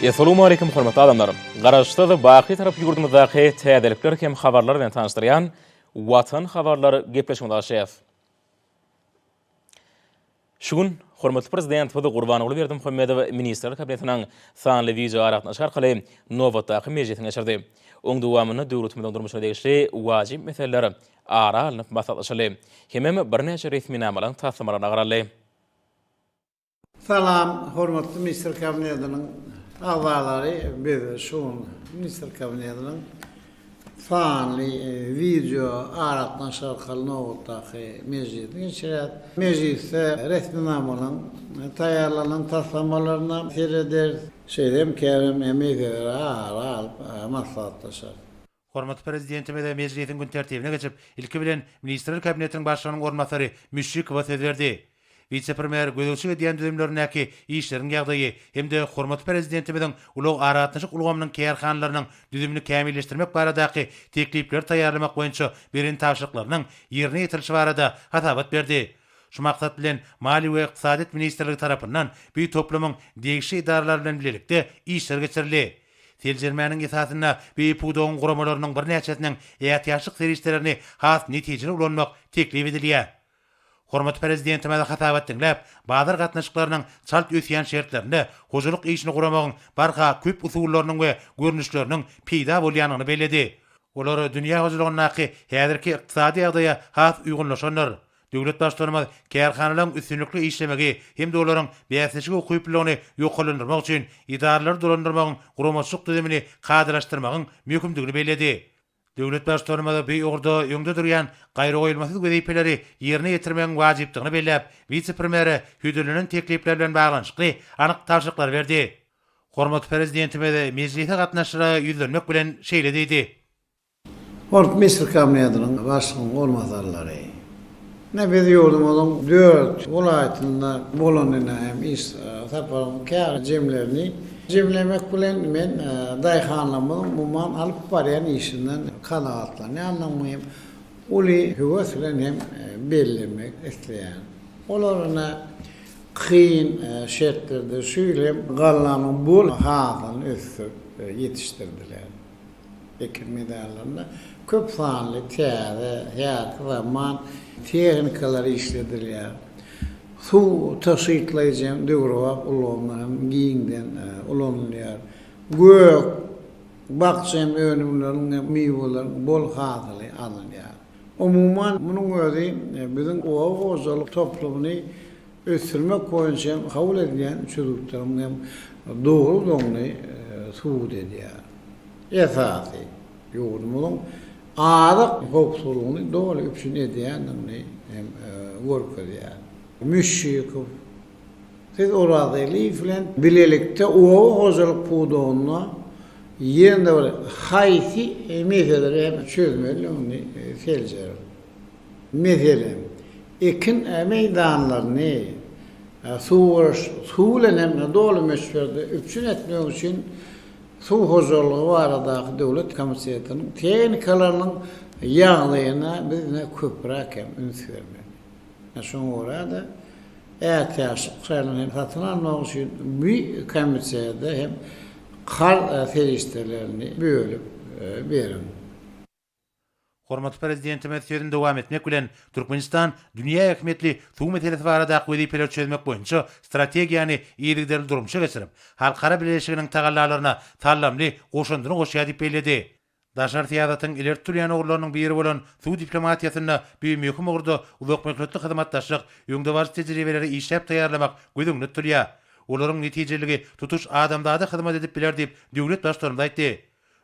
Essalawmaleýkim hormatly adamlar! Garaşsyz, baky tarap ýurdumyzdaky täzelikler hem habarlar bilen tanyşdyrýan Watan habarlar gepleşigimize başlaýarys. Şu gün hormatly Prezidentimiz Gurbanguly Berdimuhamedow Ministrler Kabinetiniň sanly wideoaragatnaşyk arkaly nobatdaky mejlisini geçirdi. Oň dowamynda döwletimiziň durmuşyna degişli wajyp meseleler ara alnyp maslahatlaşyldy hemem birnäçe resminamalaryň taslamalaryna garaldy. Salam, hormatly Ministrler Kabinetiniň agzalary, biz şu gün Ministrler Kabinetiniň sanly wideo aragatnaşyk arkaly nobatdaky mejlisini geçirýäris. Mejlisde resminamalaryň taýýarlanan taslamalaryna serederis, şeýle hem käbir meseleleri ara alyp maslahatlaşarys. Hormatly Prezidentimiz mejlisiň gün tertibine geçip, ilki bilen, Ministrler Kabinetiniň Başlygynyň orunbasary Müşşikowa söz berdi. Wise-premýer gözegçilik edýän düzümlerindäki işleriň ýagdaýy hem-de hormatly Prezidentimiziň ulag-aragatnaşyk ulgamynyň kärhanalarynyň düzümini kämilleşdirmek baradaky teklipleri taýýarlamak boýunça beren tabşyryklarynyň ýerine ýetirilişi barada hasabat berdi. Şu maksat bilen, Maliýe we ykdysadyýet ministrligi tarapyndan bu toplumyň degişli edaralary bilen bilelikde işler geçirildi. Seljermäniň esasynda bu pudagyň guramalarynyň birnäçesiniň ätiýaçlyk serişdelerini has netijeli ulanmak teklip edilýär. Hormatly Prezidentimiz hasabat diňläp, bazar gatnaşyklarynyň çalt ösýän şertlerinde hojalyk işini guramagyň barha köp usullarynyň we görnüşleriniň peýda bolýandygyny belledi. Olar dünýä hojalygyndaky häzirki ykdysady ýagdaýa has uýgunlaşandyr. Döwlet Baştutanymyz kärhanalaryň üstünlikli işlemegi hem-de olaryň bäsleşige ukyplylygyny ýokarlandyrmak üçin edaralary dolandyrmagyň guramaçylyk düzümini kadalaşdyrmagyň möhümdigini belledi. Döwlet Baştutanymyz bu ugurda öňde durýan gaýragoýulmasyz wezipeleri ýerine ýetirmegiň wajypdygyny belläp, wise-premýere hödürlenen teklipler bilen baglanyşykly anyk tabşyryklary berdi. Hormatly Prezidentimiz mejlise gatnaşyjylara ýüzlenmek bilen şeýle diýdi. Hormatly Ministrler Kabinetiniň Başlygynyň orunbasarlary, ine biz ýurdumyzyň dört welaýatynda bolan ine hem iş saparyň käbir jemlerini jemlemek bilen men daýhanlarymyzyň umuman alyp barýan işinden kanagatlanýandygymy hem uly höwes bilen hem bellemek isleýän. Olar ine kyn şertlerde şu ýyl hem gallanyň bol hasylyny ösdürip ýetişdirdiler. Ekin meýdanlarynda köp sanly täze, häzirki zaman tehnikalar işledilýär. Suw tygşytlaýjy hem döwrebap ulgamlar hem giňden ulanylýar. Gök, bakja hem önümleriniň hem miweleriň bol hasyly alynýar. Umuman, munuň özi biziň oba hojalyk toplumyny ösdürmek boýunça hem kabul edilýän çözgütleriň hem dogrudygyny subut edýär. Esasy, ýurdumyzyň azyk howpsuzlygyny doly üpjün edýändigini hem görkezýär. Müşşikow, Siz Orazeliýew bilen bilelikde oba hojalyk pudagynda ýene-de bir haýsy meseleleri hem çözmelidigini seljeriň. Meselem, ekin meýdanlaryny suwaryş suwy bilen hem doly möçberde üpjün etmek üçin Suw hojalygy baradaky döwlet komitetiniň tehnikalarynyň ýagdaýyna biz ine köpräk hem üns bermeli. Şoňa görä-de, ätiýaçlyk şaýlaryny hem satyn almak üçin bu komitete hem karz serişdelerini bölüp beriň. Hormatly Prezidentimiz sözüni dowam etmek bilen, Türkmenistan dünýä ähmiýetli suw meselesi baradaky wezipeleri çözmek boýunça strategiýany yzygiderli durmuşa geçirip, halkara bileleşiginiň tagallalaryna saldamly goşandyny goşýar diýip belledi. Daşary syýasatyň ileri tutulýan ugurlarynyň biri bolan suw diplomatiýasynda bu möhüm ugurda uzakmöhletli hyzmatdaşlyk, öňdebaryjy tejribeleri işläp taýýarlamak göz öňünde tutulýar. Olaryň netijeliligi tutuş adamzada hyzmat edip biler diýip, döwlet Baştutanymyz aýtdy.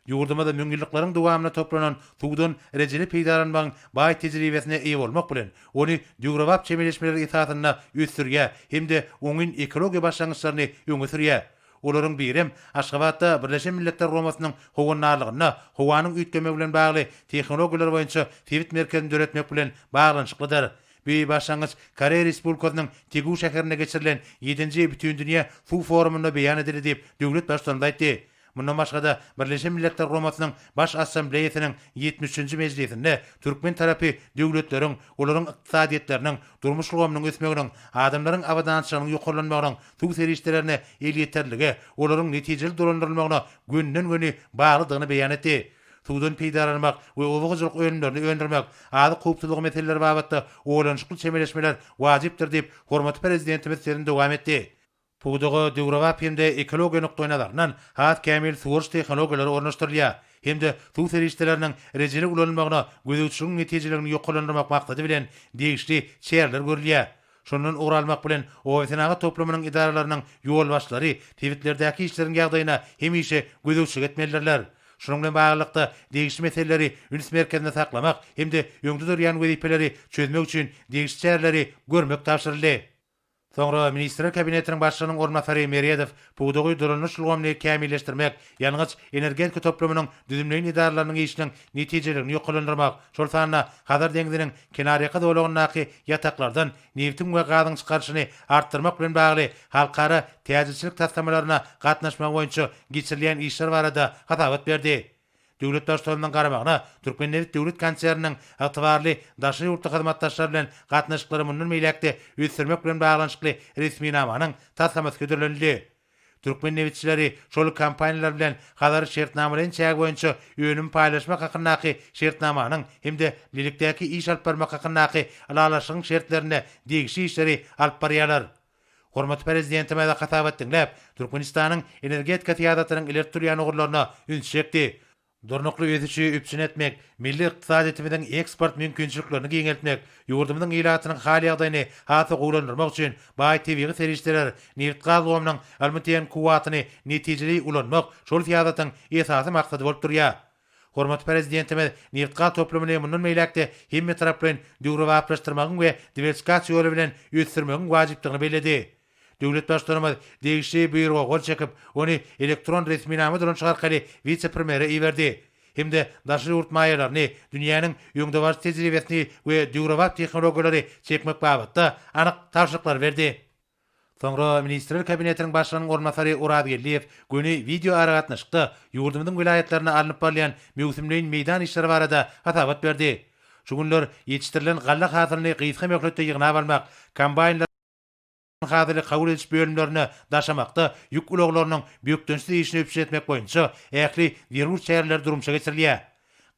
Ýurdumyz müňýyllyklaryň dowamynda toplanan suwdan rejeli peýdalanmagyň baý tejribesine eýe bolmak bilen, ony döwrebap çemeleşmeler esasynda ösdürýär hem-de oňyn ekologiýa başlangyçlaryny öňe sürýär. Olaryň birem Aşgabatda Birleşen Milletler Guramasynyň howandarlygynda howanyň üýtgemegi bilen bagly tehnologiýalar boýunça sebit merkezini döretmek bilen baglanyşyklydyr. Bu başlangyç Koreýa Respublikasynyň Tegu şäherinde geçirilen ýedinji Bütindünýä suw forumynda beýan edildi diýip, döwlet Baştutanymyz aýtdy. Mundan başga-da, Birleşen Milletler Guramasynyň Baş Assambleýasynyň 73-nji mejlisinde türkmen tarapy döwletleriň, olaryň ykdysadyýetleriniň, durmuş ulgamynyň ösmeginiň, adamlaryň abadançylygynyň ýokarlanmagynyň suw serişdelerine elýeterlige, olaryň netijeli dolandyrylmagyna gönüden-göni baglydygyny beýan etdi. Suwdan peýdalanmak we oba hojalyk önümlerini öndürmek, azyk howpsuzlygy meseleleri babatda oýlanyşykly çemeleşmeler wajypdyr diýip, hormatly Prezidentimiz sözüni dowam etdi. Pudaga döwrebap hem-de ekologiýa nukdaýnazaryndan has kämil suwaryş tehnologiýalary ornaşdyrylýar hem-de suw serişdeleriniň rejeli ulanylmagyna gözegçiligiň netijeliligini ýokarlandyrmak maksady bilen degişli çäreler görülýär. Şondan ugur almak bilen, obasenagat toplumynyň edaralarynyň ýolbaşçylary sebitlerdäki işleriň ýagdaýyna hemişe gözegçilik etmelidirler. Şunuň bilen baglylykda, degişli meseleleri üns merkezinde saklamak hem-de öňde durýan wezipeleri çözmek üçin degişli çäreleri görmek tabşyryldy. Soňra Ministrler Kabinetiniň Başlygynyň orunbasary Meredow pudagy dolandyryş ulgamyny kämilleşdirmek, ýangyç-energetika toplumynyň düzümleýin edaralarynyň işiniň netijeliligini ýokarlandyrmak, şol sanda Hazar deňziniň kenarýaka zolagyndaky ýataklardan nebitiň we gazyň çykaryşyny artdyrmak bilen bagly halkara täjirçilik taslamalaryna gatnaşmagy boýunça geçirilýän işler barada hasabat berdi. Döwlet Baştutanynyň garamagyna Türkmennebit döwlet konserniniň ygtybarly daşary ýurtly hyzmatdaşlar bilen gatnaşyklary mundan beýläk-de ösdürmek bilen baglanyşykly resminamanyň taslamasy hödürlenildi. Türkmen nebitçileri şol kompaniýalar bilen Hazar şertnamalaýyn çägi boýunça önüm paýlaşmak hakyndaky şertnamanyň hem-de bilelikdäki iş alyp barmak hakyndaky ylalaşygyň şertlerinde degişli işleri alyp barýarlar. Hormatly Prezidentimiz hasabat diňläp, Türkmenistanyň energetika syýasatynyň ileri tutulýan ugurlaryna ünsi çekdi. Durnukly ösüşi üpjün etmek, milli ykdysadyýetimiziň eksport mümkinçiliklerini giňeltmek, ýurdumyzyň ilatynyň hal-ýagdaýyny has-da gowulandyrmak üçin baý tebigy serişdeler, nebit-gaz ulgamynyň ylmy-tehniki kuwwatyny netijeli ulanmak şol syýasatyň esasy maksady bolup durýar. Hormatly Prezidentimiz nebitgaz toplumyny mundan beýläk-de hemmetaraplaýyn döwrebaplaşdyrmagyň we diwersifikasiýa ýoly bilen ösdürmegiň wajypdygyny belledi. Döwlet Baştutanymyz degişli Buýruga gol çekip, ony elektron resminama dolanyşygy arkaly wise-premýere iberdi hem-de daşary ýurt maýalaryny, dünýäniň öňdebaryjy tejribesini we döwrebap tehnologiýalary çekmek babatda anyk tabşyryklary berdi. Soňra Ministrler Kabinetiniň Başlygynyň orunbasary Oraz Geldiýew göni wideoaragatnaşykda ýurdumyzyň welaýatlarynda alnyp barylýan möwsümleýin meýdan işleri barada hasabat berdi. Şu günler ýetişdirilen galla hasylyny gysga möhletde ýygnap almak, kombaýnlary hasyly kabul ediş bölümlerine daşamakda ýük ulaglarynyň bökdençsiz işini üpjün etmek boýunça ähli zerur çäreler durmuşa geçirilýär.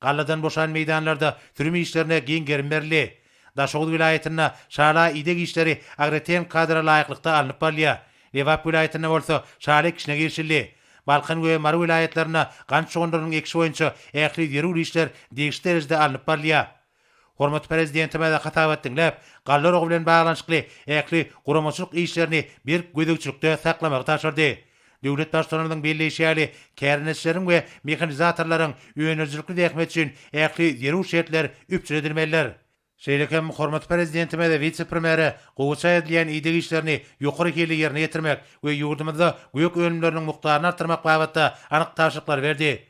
Galladan boşan meýdanlarda sürüm işlerine giň gerim berildi. Daşoguz welaýatynda şala ideg işleri agrotehniki kadalara laýyklykda alnyp barylýar. Lebap welaýatynda bolsa şaly ekişine girişildi. Balkan we Mary welaýatlarynda gant şugundyrynyň ekişi boýunça ähli zerur işler degişli derejede alnyp barylýar. Hormatly Prezidentimiz hasabat diňläp, galla oragy bilen baglanyşykly ähli guramaçylyk işlerini berk gözegçilikde saklamagy tabşyrdy. Döwlet Baştutanymyzyň belleýşi ýaly, kärendeçileriň we mehanizatorlaryň öndürijilikli zähmeti üçin ähli zerur şertler üpjün edilmelidir. Şeýle hem hormatly Prezidentimiz wise-premýere gowaça edilýän ideg işlerini ýokary hilli ýerine ýetirmek we ýurdumyzda gök önümleriniň mukdaryny artdyrmak babatda anyk tabşyryklary berdi.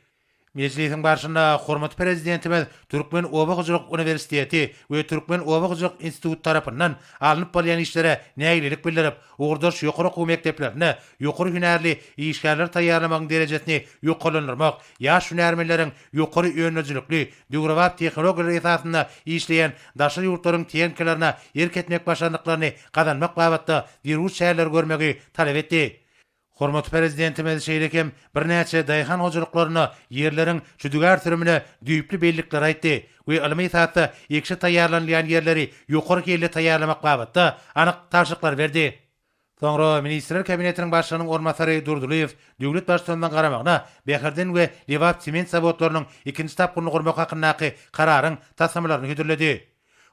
Mejlisiň barşynda hormatly Prezidentimiz Türkmen oba hojalyk uniwersiteti we Türkmen oba hojalyk instituty tarapyndan alnyp barylýan işlere nägilelik bildirip, ugurdaş ýokary okuw mekdeplerinde ýokary hünärli işgärleri taýýarlamagyň derejesini ýokarlandyrmak, ýaş hünärmenleriň ýokary öndürijilikli, döwrebap tehnologiýalar esasynda işleýän daşary ýurtlaryň tehnikalaryna erk etmek başarnyklaryny gazanmak babatda zerur çäreleri görmegi talap etdi. Hormatly Prezidentimiz şeýle hem birnäçe daýhan hojalyklarynda ýerleriň şüdügär sürümine düýpli bellikleri aýtdy we ylmy esasda ekişe taýýarlanylýan ýerleri ýokary hilli taýýarlamak babatda anyk tabşyryklary berdi. Soňra Ministrler Kabinetiniň Başlygynyň orunbasary Durdylyýew döwlet Baştutanynyň garamagyna Bäherden we Lebap sement zawodlarynyň ikinji tapgyryny gurmak hakyndaky Kararyň taslamalaryny hödürledi.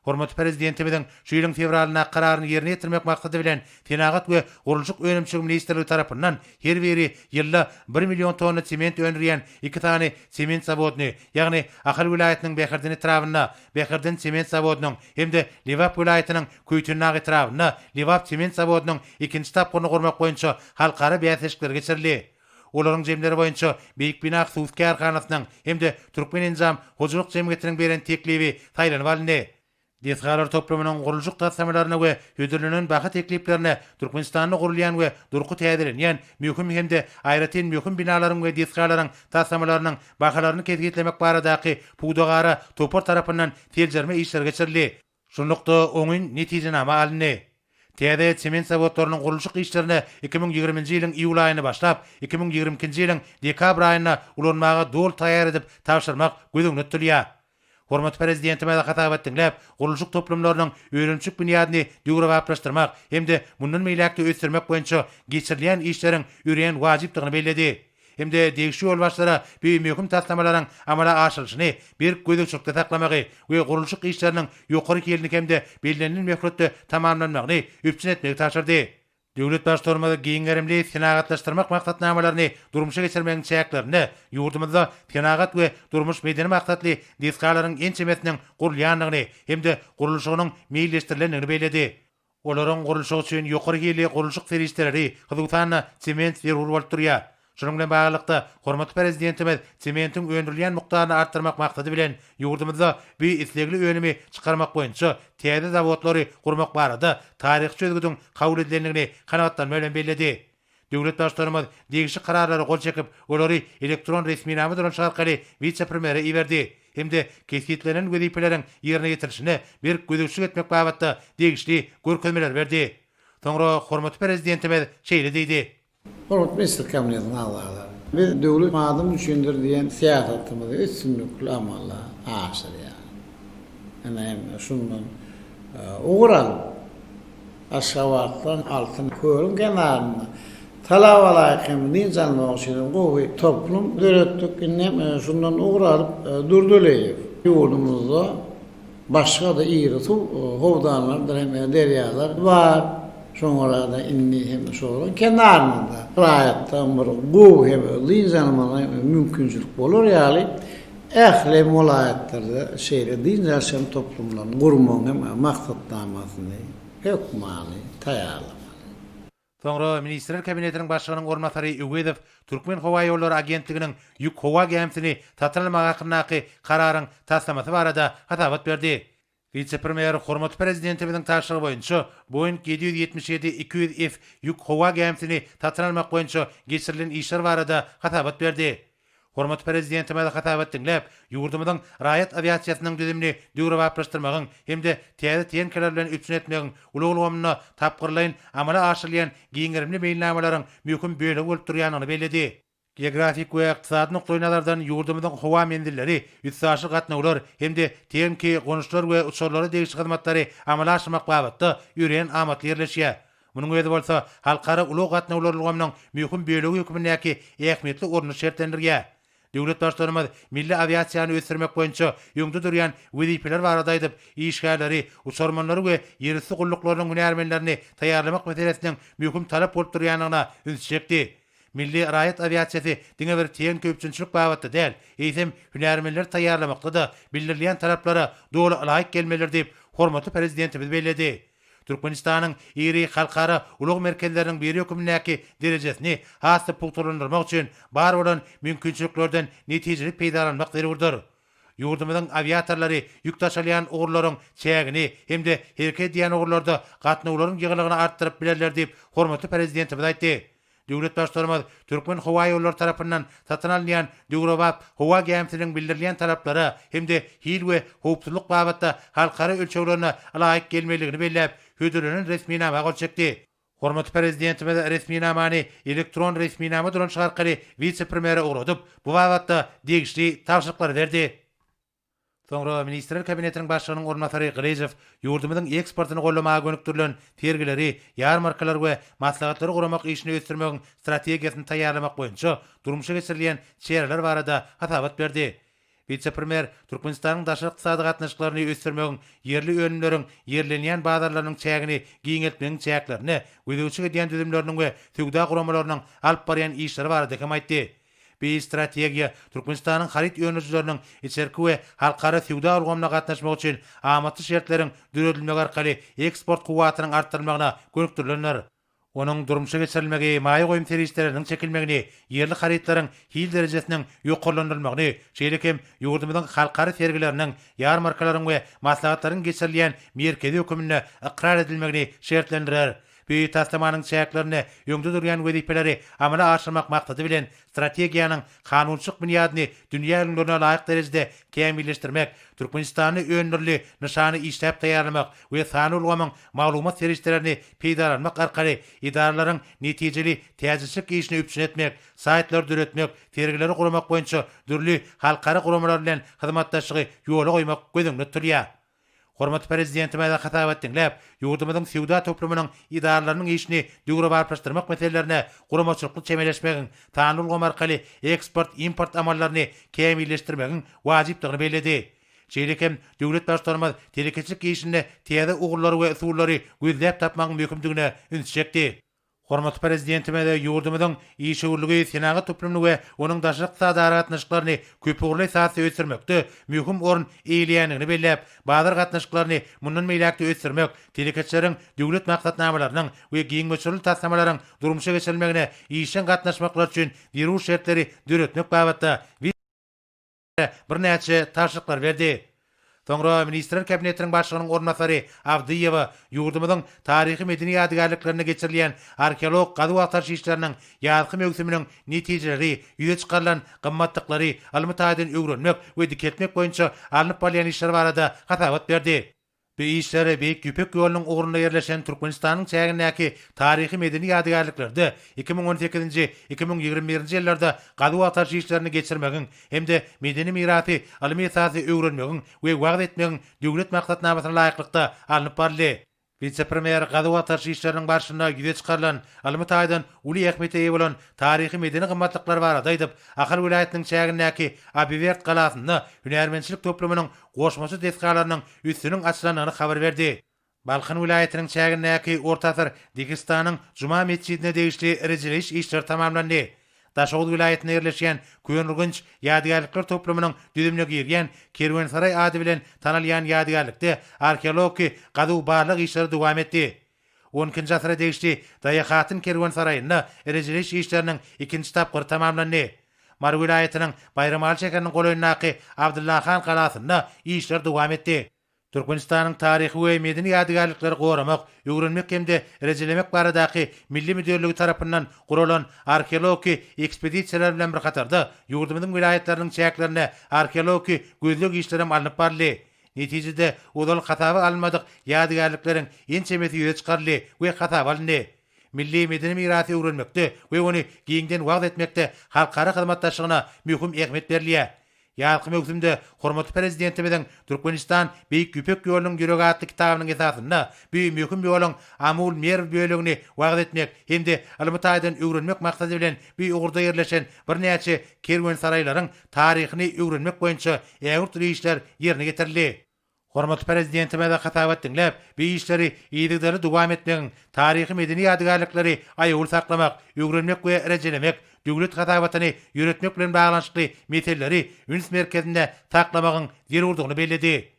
Hormatly Prezidentimiziň şu ýylyň fewralyndaky Kararyny ýerine ýetirmek maksady bilen, Senagat we gurluşyk önümçiligi ministrligi tarapyndan her biri ýylda bir million tonna sement öndürýän iki sany sement zawodyny, ýagny Ahal welaýatynyň Bäherden etrabynda Bäherden sement zawodynyň hem-de Lebap welaýatynyň Köýtendag etrabynda Lebap sement zawodynyň ikinji tapgyryny gurmak boýunça halkara bäsleşikleri geçirildi. Olaryň jemleri boýunça Beýik Bina hususy kärhanasynyň hem-de Türkmenenjam hojalyk jemgyýetiniň beren teklibi saýlanyp alyndy. Desgalar toplumynyň gurluşyk taslamalaryna we hödürlenen baha tekliplerine Türkmenistanda gurulýan we durky täzelenýän möhüm hem-de aýratyn möhüm binalaryň we desgalaryň taslamalarynyň bahalaryny kesgitlemek baradaky pudagara topar tarapyndan seljerme işleri geçirildi. Şunlukda, oňyn netijenama alyndy. Täze sement zawodlarynyň gurluşyk işlerine 2020-nji ýylyň iýul aýynda başlap, 2022-nji ýylyň dekabr aýynda ulanmaga doly taýýar edip tabşyrmak göz öňünde tutulýar. Hormatly Prezidentimiz hasabat diňläp, gurluşyk toplumlarynyň önümçilik binýadyny döwrebaplaşdyrmak hem-de mundan beýläk-de ösdürmek boýunça geçirilýän işleriň örän wajypdygyny belledi hem-de degişli ýolbaşçylara bu möhüm taslamalaryň amala aşyrylyşyny berk gözegçilikde saklamagy we gurluşyk işleriniň ýokary hilini hem-de bellenilen möhletde tamamlanmagyny üpjün etmegi tabşyrdy. Döwlet Baştutanymyz giň gerimli senagatlaşdyrmak maksatnamalaryny durmuşa geçirmegiň çäklerinde ýurdumyzda senagat we durmuş-medeni maksatly desgalaryň ençemesiniň gurulýandygyny hem-de gurluşygynyň meýilleşdirilendigini belledi. Olaryň gurluşygy üçin ýokary hilli gurluşyk serişdeleri, hususan-da, sement zerur bolup durýar. Şunuň bilen baglylykda, hormatly Prezidentimiz sementiň öndürilýän mukdaryny artdyrmak maksady bilen, ýurdumyzda bu islegli önümi çykarmak boýunça täze zawodlary gurmak barada taryhy çözgüdiň kabul edilendigini kanagatlanma bilen belledi. Döwlet Baştutanymyz degişli Kararlara gol çekip, olary elektron resminama dolanyşygy arkaly wise-premýere iberdi hem-de kesgitlenen wezipeleriň ýerine ýetirilişine berk gözegçilik etmek babatda degişli görkezmeleri berdi. Soňra hormatly Prezidentimiz şeýle diýdi. Hormatly Ministrler Kabinetiniň agzalary! Biz Döwlet adam üçindir diýen syýasatymyzy üstünlikli amala aşyrýarys. Ine hem şundan ugur alyp, Aşgabatdan Altyn kölüň kenarynda talabalaýyk hem dynç almak üçin hem gowy toplum döretdik. Indi hem şundan ugur alyp, Durdylyýew ýurdumyzda Başga-da iri suw howdanlarydyr hem derýalar bar. Şoňa görä-de indi hem şolaryň kenarynda raýatlaryň bir gowy hem dynç almagyna mümkinçilik bolar ýaly ähli welaýatlarda şeýle dynç alyş hem toplumlaryny gurmagyň hem maksatnamasyny hökmany taýýarlamaly. Soňra Ministrler Kabinetiniň Başlygynyň orunbasary Öwezow Türkmenhowaýollary agentliginiň ýük howa gämisini satyn almak hakyndaky Kararyň taslamasy barada hasabat berdi. Wise-premýer hormatly Prezidentimiziň tabşyrygy boýunça Boeing 777 200 F ýük howa gämisini satyn almak boýunça geçirilen işler barada hasabat berdi. Hormatly Prezidentimiz hasabat diňläp, ýurdumyzyň raýat awiasiýasynyň düzümini döwrebaplaşdyrmagyň hem-de täze tehnikalar bilen üpjün etmegiň ulag ulgamynda tapgyrlaýyn amala aşyrylýan giň gerimli meýilnamalaryň möhüm bölegi bolup durýandygyny belledi. Geografik we ykdysady nukdaýnazardan ýurdumyzyň howa menzilleri, üstaşyr gatnawlar hem-de tehniki gonuşlar we uçarlara degişli hyzmatlary amala aşyrmak babatda örän amatly ýerleşýär. Munuň özi bolsa halkara ulag gatnawlary ulgamynyň möhüm bölegi hökmündäki ähmiýetli ornuny şertlendirýär. Döwlet Baştutanymyz milli awiasiýany ösdürmek boýunça öňde durýan wezipeler barada aýdyp, işgärleri, uçarmanlary we ýerüsti gulluklarynyň hünärmenlerini taýýarlamak meselesiniň möhüm talap bolup durýandygyna ünsi çekdi. Milli raýat awiasiýasy diňe bir tehniki üpjünçilik babatda däl, eýsem, hünärmenleri taýýarlamakda-da bildirilýän talaplara doly ylaýyk gelmelidir diýip, hormatly Prezidentimiz belledi. Türkmenistanyň iri halkara ulag merkezleriniň biri hökmündäki derejesini has-da pugtalandyrmak üçin bar bolan mümkinçiliklerden netijeli peýdalanmak zerurdyr. Ýurdumyzyň awiatorlary ýük daşalýan ugurlaryň çägini hem-de hereket edýän ugurlarda gatnawlaryň ýygylygyny artdyryp bilerler diýip, hormatly Prezidentimiz aýtdy. Döwlet Baştutanymyz Türkmenhowaýollary tarapyndan satyn alynýan döwrebap howa gämisiniň bildirilýän talaplara hem-de hil we howpsuzlyk babatda halkara ölçeglerine ylaýyk gelmelidigini belläp, hödürlenen resminama gol çekdi. Hormatly Prezidentimiz resminamany elektron resminama dolanyşygy arkaly wise-premýere ugradyp, bu babatda degişli tabşyryklary berdi. Soňra Ministrler Kabinetiniň Başlygynyň orunbasary Gylyjow ýurdumyzyň eksportyny goldamaga gönükdirilen sergileri, ýarmarkalary we maslahatlary guramak işini ösdürmegiň strategiýasyny taýýarlamak boýunça durmuşa geçirilýän çäreler barada hasabat berdi. Wise-premýer Türkmenistanyň daşary ykdysady gatnaşyklaryny ösdürmegiň ýerli önümleriň ýerlenýän bazarlarynyň çägini giňeltmegiň çäklerinde gözegçilik edýän düzümleriniň we söwda guramalarynyň alyp barýan işleri barada hem aýtdy. Bu strategiýa Türkmenistanyň haryt öndürijileriniň içerki we halkara söwda ulgamyna gatnaşmagy üçin amatly şertleriň döredilmegi arkaly eksport kuwwatynyň artdyrylmagyna gönükdirilendir. Onuň durmuşa geçirilmegi maýa goýum serişdeleriniň çekilmegini, ýerli harytlaryň hil derejesiniň ýokarlandyrylmagyny, şeýle hem ýurdumyzyň halkara sergileriniň, ýarmarkalaryň we maslahatlaryň geçirilýän merkezi höküminde ykrar edilmegini şertlendirer. Bu taslamanyň çäklerinde öňde durýan wezipeleri amala aşyrmak maksady bilen, strategiýanyň kanunçylyk binýadyny dünýä ülňülerine laýyk derejede kämilleşdirmek, Türkmenistanda öndürildi nyşany işläp taýýarlamak we sanly ulgamyň maglumat serişdelerini peýdalanmak arkaly edaralaryň netijeli täjirçilik işini üpjün etmek, saýtlary döretmek, sergileri guramak boýunça dürli halkara guramalar bilen hyzmatdaşlygy ýola goýmak göz öňünde tutulýar. Hormatly Prezidentimiz hasabat diňläp, ýurdumyzyň söwda toplumynyň edaralarynyň işini döwrebaplaşdyrmak meselelerine guramaçylykly çemeleşmegiň, sanly ulgam arkaly eksport-import amallaryny kämilleşdirmegiň wajypdygyny belledi. Şeýle hem döwlet Baştutanymyz telekeçilik işinde täze ugurlary we usullary gözläp tapmagyň möhümdigine ünsi çekdi. Hormatly Prezidentimiz ýurdumyzyň işewürligi, senagat toplumyny we onuň daşary ykdysady aragatnaşyklaryny köpugurly esasda ösdürmekde möhüm orun eýeleýändigini belläp, bazar gatnaşyklaryny mundan beýläk-de ösdürmek, telekeçileriň döwlet maksatnamalarynyň we giň möçberli taslamalaryň durmuşa geçirilmegine işjeň gatnaşmaklary üçin zerur şertleri döretmek babatda birnäçe tabşyryklar berdi. Soňra Ministrler Kabinetiniň Başlygynyň orunbasary Abdyýewa ýurdumyzyň taryhy-medeni ýadygärliklerinde geçirilýän arheologik gazuw-agtaryş işleriniň ýazky möwsüminiň netijeleri, ýüze çykarylan gymmatlyklary ylmy taýdan öwrenmek we dikeltmek boýunça alnyp barylýan işler barada hasabat berdi. Bu işler Beýik Ýüpek ýolunyň ugrunda ýerleşen Türkmenistanyň çägindäki taryhy-medeni ýadygärliklerde 2018-nji, 2021-nji ýyllarda gazuw-agtaryş işlerini geçirmegiň hem-de medeni mirasy ylmy esasda öwrenmegiň we wagyz etmegiň Döwlet maksatnamasyna laýyklykda alnyp baryldy. Wise-premýer gazuw-agtaryş işleriniň barşynda ýüze çykarylan, ylmy taýdan uly ähmiýete eýe bolan taryhy-medeni gymmatlyklar barada aýdyp, Ahal welaýatynyň çägindäki Abiwerd galasynda hünärmentçilik toplumynyň goşmaça desgalarynyň üstüniň açylandygyny habar berdi. Balkan welaýatynyň çägindäki orta asyr Dehistanyň Juma metjidine degişli rejeleýiş işleri tamamlandy. Daşoguz welaýatynda ýerleşýän Köneürgenç ýadygärlikler toplumynyň düzümine girýän Kerwensaraý ady bilen tanalýan ýadygärlikde arheologiki gazuw-barlag işleri dowam etdi. On ikinji asyra degişli Daýahatyn kerwensaraýynda rejeleýiş işleriniň ikinji tapgyry tamamlandy. Mary welaýatynyň Baýramaly şäheriniň golaýyndaky Abdyllahan galasynda işler dowam etdi. Türkmenistanyň Taryhy we medeni ýadygärlikleri goramak, öwrenmek hem-de rejelemek baradaky Milli müdirligi tarapyndan guralan arheologiki ekspedisiýalar bilen bir hatarda ýurdumyzyň welaýatlarynyň çäklerinde arheologiki gözleg işlerem alnyp baryldy. Netijede, ozal hasaba alynmadyk ýadygärlikleriň ençemesi ýüze çykaryldy we hasaba alyndy. Milli medeni mirasy öwrenmekde we ony giňden wagyz etmekde halkara hyzmatdaşlygyna möhüm ähmiýet berilýär. Ýazky möwsümde hormatly Prezidentimiziň Türkmenistan, Beýik Ýüpek ýolunyň ýüregi atly kitabynyň esasynda bu möhüm ýoluň Amul-Merw bölegini wagyz etmek hem-de ylmy taýdan öwrenmek maksady bilen bu ugurda ýerleşen birnäçe kerwensaraýlaryň taryhyny öwrenmek boýunça ägirt uly işler ýerine ýetirildi. Hormatly Prezidentimiz hasabat diňläp, bu işleri yzygiderli dowam etmegiň, taryhy-medeni ýadygärlikleri aýawly saklamak, öwrenmek we rejelemek, döwlet hasabatyny ýöretmek bilen baglanyşykly meseleleri üns merkezinde saklamagyň zerurdygyny belledi.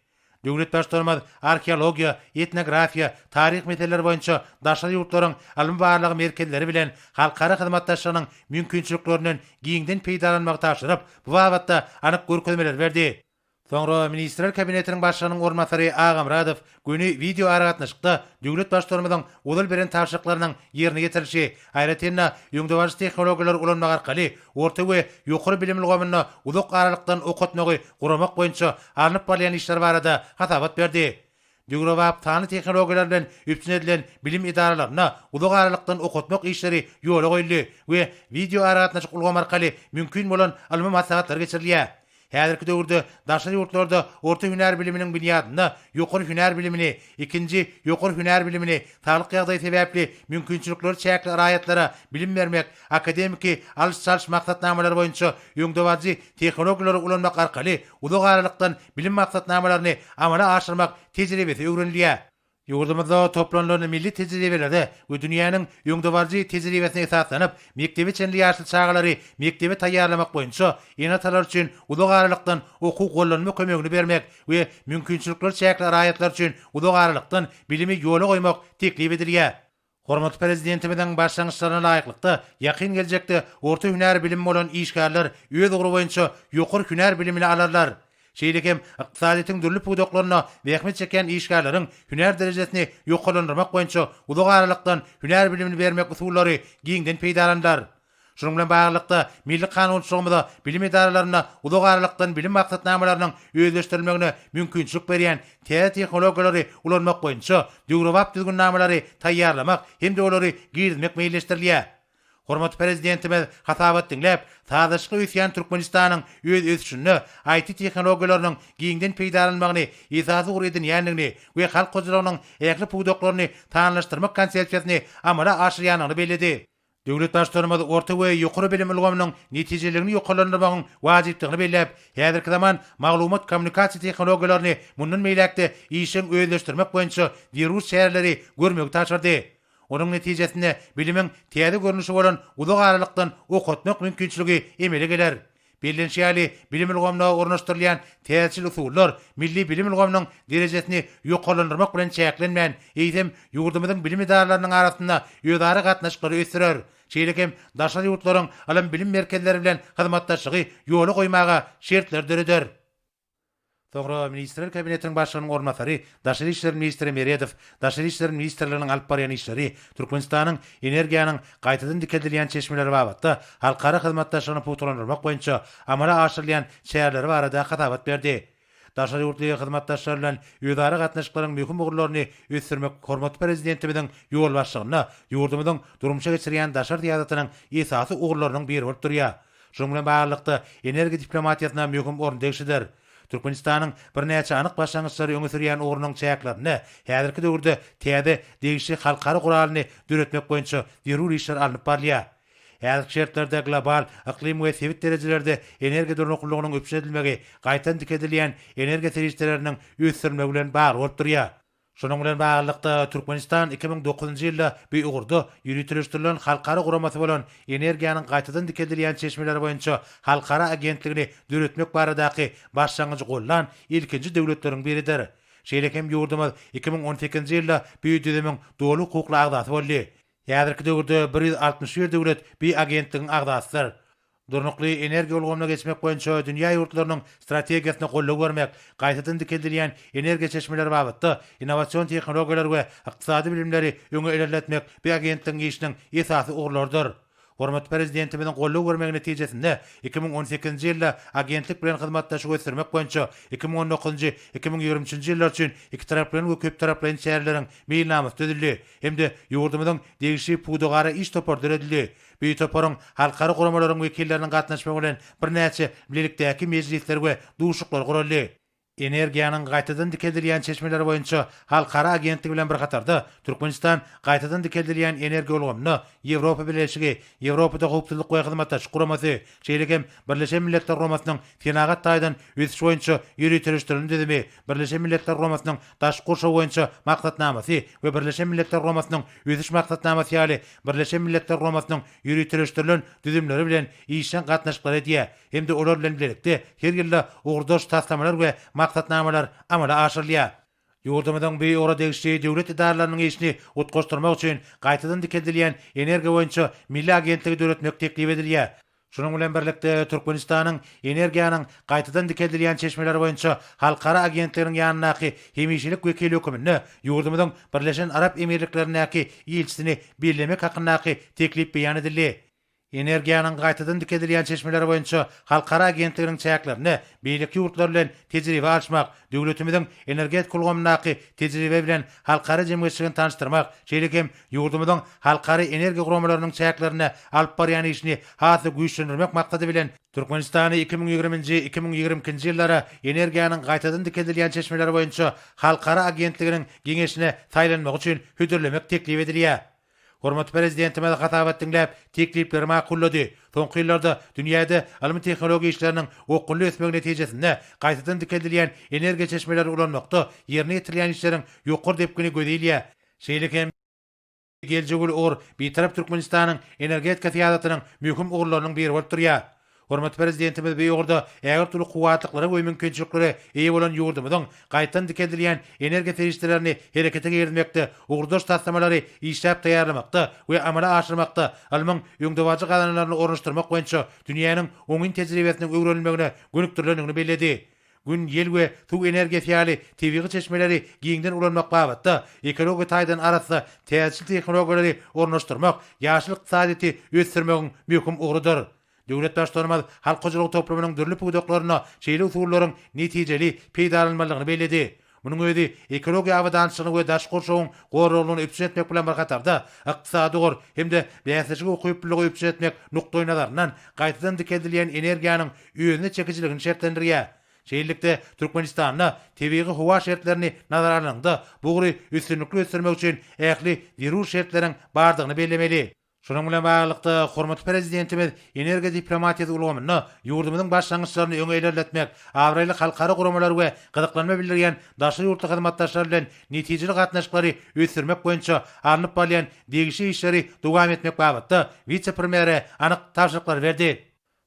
Döwlet Baştutanymyz arheologiýa, etnografiýa, taryh meseleleri boýunça daşary ýurtlaryň ylmy-barlag merkezleri bilen halkara hyzmatdaşlygynyň mümkinçiliklerinden giňden peýdalanmagy tabşyryp, bu babatda anyk görkezmeleri berdi. Soňra Ministrler Kabinetiniň Başlygynyň orunbasary Agamyradow göni wideoaragatnaşykda döwlet Baştutanymyzyň ozal beren tabşyryklarynyň ýerine ýetirilişi, aýratyn-da, öňdebaryjy tehnologiýalary ulanmak arkaly orta we ýokary bilim ulgamynda uzak aralykdan okatmagy guramak boýunça alnyp barylýan işler barada hasabat berdi. Döwrebap sanly tehnologiýalar bilen üpjün edilen bilim edaralarynda uzak aralykdan okatmak işleri ýola goýuldy we wideoaragatnaşyk ulgamy arkaly mümkin bolan ylmy maslahatlar geçirilýär. Häzirki döwürde daşary ýurtlarda orta hünär biliminiň binýadynda ýokary hünär bilimini, ikinji ýokary hünär bilimini, saglyk ýagdaýy sebäpli mümkinçilikleri çäkli raýatlara bilim bermek, akademiki alyş-çalyş maksatnamalary boýunça öňdebaryjy tehnologiýalary ulanmak arkaly uzak aralykdan bilim maksatnamalaryny amala aşyrmak tejribesi öwrenilýär. Ýurdumyzda toplanylan milli tejribelere we dünýäniň öňdebaryjy tejribesine esaslanyp, mekdebe çenli ýaşly çagalary mekdebe taýýarlamak boýunça ene-atalar üçin uzak aralykdan okuw gollanma kömegini bermek we mümkinçilikleri çäkli raýatlar üçin uzak aralykdan bilimi ýola goýmak teklip edilýär. Hormatly Prezidentimiziň başlangyçlaryna laýyklykda, ýakyn geljekde orta hünär bilimi bolan işgärler öz ugry boýunça ýokary hünär bilimini alarlar. Şeýle hem ykdysadyýetiň dürli pudaklarynda zähmet çekýän işgärleriň hünär derejesini ýokarlandyrmak boýunça uzak aralykdan hünär bilimini bermek usullary giňden peýdalanylar. Şunuň bilen baglylykda, milli kanunçylygymyza bilim edaralarynda uzak aralykdan bilim maksatnamalarynyň özleşdirilmegine mümkinçilik berýän täze tehnologiýalary ulanmak boýunça döwrebap düzgünnamalary taýýarlamak hem-de olary girizmek meýilleşdirilýär. Hormatly Prezidentimiz hasabat diňläp, sazlaşykly ösýän Türkmenistanyň öz ösüşinde IT-tehnologiýalarynyň giňden peýdalanylmagyny esasy ugur edinýändigini we halk hojalygynyň ähli pudaklaryny sanlylaşdyrmak konsepsiýasyny amala aşyrýandygyny belledi. Döwlet Baştutanymyz orta we ýokary bilim ulgamynyň netijeliligini ýokarlandyrmagyň wajypdygyny belläp, häzirki zaman maglumat-kommunikasiýa tehnologiýalaryny mundan beýläk-de işjeň özleşdirmek boýunça zerur çäreleri görmegi tabşyrdy. Onuň netijesinde bilimiň täze görnüşi bolan uzak aralykdan okatmak mümkinçiligi emele geler. Bellenişi ýaly, bilim ulgamyna ornaşdyrylýan täzeçil usullar milli bilim ulgamynyň derejesini ýokarlandyrmak bilen çäklenmän, eýsem, ýurdumyzyň bilim edaralarynyň arasynda özara gatnaşyklary ösdürer, şeýle hem daşary ýurtlaryň ylym-bilim merkezleri bilen hyzmatdaşlygy ýola goýmaga şertleri döreder. Soňra Ministrler Kabinetiniň Başlygynyň orunbasary, daşary işler ministri Meredow Daşary işler ministrliginiň alyp barýan işleri, Türkmenistanyň energiýanyň gaýtadan dikeldilýän çeşmeleri babatda halkara hyzmatdaşlygyny pugtalandyrmak boýunça amala aşyrylýan çäreleri barada hasabat berdi. Daşary ýurtly hyzmatdaşlar bilen özara gatnaşyklaryň möhüm ugurlaryny ösdürmek hormatly Prezidentimiziň ýolbaşçylygynda ýurdumyzyň durmuşa geçirýän daşary syýasatynyň esasy ugurlarynyň biri bolup durýar. Şunuň bilen baglylykda, energiýa diplomatiýasyna möhüm orun degişlidir. Türkmenistanyň birnäçe anyk başlangyçlary öňe sürýän ugrunyň çäklerinde häzirki döwürde täze degişli halkara guralyny döretmek boýunça zerur işler alnyp barylýar. Häzirki şertlerde global, yklym we sebit derejelerde energiýa durnuklylygynyň üpjün edilmegi gaýtadan dikeldilýän energiýa serişdeleriniň ösdürilmegi bilen bagly bolup durýar. Şunuň bilen baglylykda, Türkmenistan 2009-njy ýylda bu ugurda ýöriteleşdirilen halkara guramasy bolan Energiýanyň gaýtadan dikeldilýän çeşmeleri boýunça halkara agentligini döretmek baradaky başlangyjy goldan ilkinji döwletleriň biridir. Şeýle hem ýurdumyz 2018-nji ýylda bu düzümiň doly hukukly agzasy boldy. Häzirki döwürde 161 döwlet bu agentligiň agzasydyr. Durnukly energiýa ulgamyna geçmek boýunça dünýä ýurtlarynyň strategiýasyna goldaw bermek, gaýtadan dikeldilýän energiýa çeşmeleri babatda innowasion tehnologiýalary we ykdysady bilimleri öňe ilerletmek bu agentligiň işiniň esasy ugurlarydyr. Hormatly Prezidentimiziň goldaw bermegi netijesinde 2018-nji ýylda agentlik bilen hyzmatdaşlygy ösdürmek boýunça 2019-njy, 2023-nji ýyllar üçin ikitaraplaýyn we köptaraplaýyn çäreleriň meýilnamasy düzüldi hem-de ýurdumyzyň degişli pudagara iş topary döredildi. Bu toparyň halkara guramalaryň wekilleriniň gatnaşmagy bilen birnäçe bilelikdäki mejlisler we duşuşyklar guraldy. Energiýanyň gaýtadan dikeldilýän çeşmeleri boýunça halkara agentligi bilen bir hatarda, Türkmenistan gaýtadan dikeldilýän energiýa ulgamynda Ýewropa Bileleşigi, Ýewropada Howpsuzlyk we Hyzmatdaşlyk Guramasy, şeýle hem Birleşen Milletler Guramasynyň Senagat taýdan ösüş boýunça ýöriteleşdirilen düzümi, Birleşen Milletler Guramasynyň Daşky gurşaw boýunça maksatnamasy we Birleşen Milletler Guramasynyň Ösüş maksatnamasy ýaly Birleşen Milletler Guramasynyň ýöriteleşdirilen düzümleri bilen işjeň gatnaşyklar edýär hem-de olar bilen bilelikde her ýylda ugurdaş taslamalar we maksatnamalar amala aşyrylýar. Ýurdumyzyň bu ugra degişli döwlet edaralarynyň işini utgaşdyrmak üçin Gaýtadan dikeldilýän energiýa boýunça milli agentligi döretmek teklip edilýär. Şunuň bilen birlikde, Türkmenistanyň Energiýanyň gaýtadan dikeldilýän çeşmeleri boýunça halkara agentliginiň ýanyndaky hemişelik wekili höküminde ýurdumyzyň Birleşen Arap Emirliklerindäki ilçisini bellemek hakyndaky teklip beýan edildi. Energiýanyň gaýtadan dikeldilýän çeşmeleri boýunça halkara agentliginiň çäklerinde beýleki ýurtlar bilen tejribe alyşmak, döwletimiziň energetika ulgamyndaky tejribe bilen halkara jemgyýetçiligini tanyşdyrmak, şeýle hem ýurdumyzyň halkara energiýa guramalarynyň çäklerinde alyp barýan işini has-da güýçlendirmek maksady bilen, Türkmenistany 2020-nji, 2022-nji ýyllara Energiýanyň gaýtadan dikeldilýän çeşmeleri boýunça halkara agentliginiň Geňeşine saýlanmagy üçin hödürlemek teklip edilýär. Hormatly Prezidentimiz hasabat diňläp, teklipleri makullady. Soňky ýyllarda dünýäde ylmy-tehnologiýa işleriniň okgunly ösmegi netijesinde gaýtadan dikeldilýän energiýa çeşmelerini ulanmakda ýerine ýetirilýän işleriň ýokary depgini göze ilýär. Şeýle hem geljegi uly ugur Bitarap Türkmenistanyň energetika syýasatynyň möhüm ugurlarynyň biri bolup durýar. Hormatly Prezidentimiz bu ugurda ägirt uly kuwwatlyklara we mümkinçiliklere eýe bolan ýurdumyzyň gaýtadan dikeldilýän energiýa serişdelerini herekete girizmekde, ugurdaş taslamalary işläp taýýarlamakda we amala aşyrmakda ylmyň öňdebaryjy gazananlaryny ornaşdyrmak boýunça dünýäniň oňyn tejribesiniň öwrenilmegine gönükdirilendigini belledi. Gün, ýel we suw energiýasy ýaly tebigy çeşmeleri giňden ulanmak babatda ekologiýa taýdan arassa täzeçil tehnologiýalary ornaşdyrmak ýaşyl ykdysadyýeti ösdürmegiň möhüm ugrudyr. Döwlet Baştutanymyz halk hojalygy toplumynyň dürli pudaklarynda şeýle usullaryň netijeli peýdalanylmalydygyny belledi. Munuň özi ekologiýa abadançylygyny we daşky gurşawyň goraglylygyny üpjün etmek bilen bir hatarda, ykdysady ugur hem-de bäsleşige ukyplylygy üpjün etmek nukdaýnazaryndan gaýtadan dikeldilýän energiýanyň özüne çekijiligini şertlendirýär. Şeýlelikde, Türkmenistanda tebigy howa şertlerini nazara alanyňda, bu ugry üstünlikli ösdürmek üçin ähli zerur şertleriň bardygyny bellemeli. Şunuň bilen baglylykda, hormatly Prezidentimiz energiýa diplomatiýasy ulgamynda ýurdumyzyň başlangyçlaryny öňe ilerletmek, abraýly halkara guramalar we gyzyklanma bildirýän daşary ýurtly hyzmatdaşlar bilen netijeli gatnaşyklary ösdürmek boýunça alnyp barylýan degişli işleri dowam etmek babatda wise-premýere anyk tabşyryklary berdi.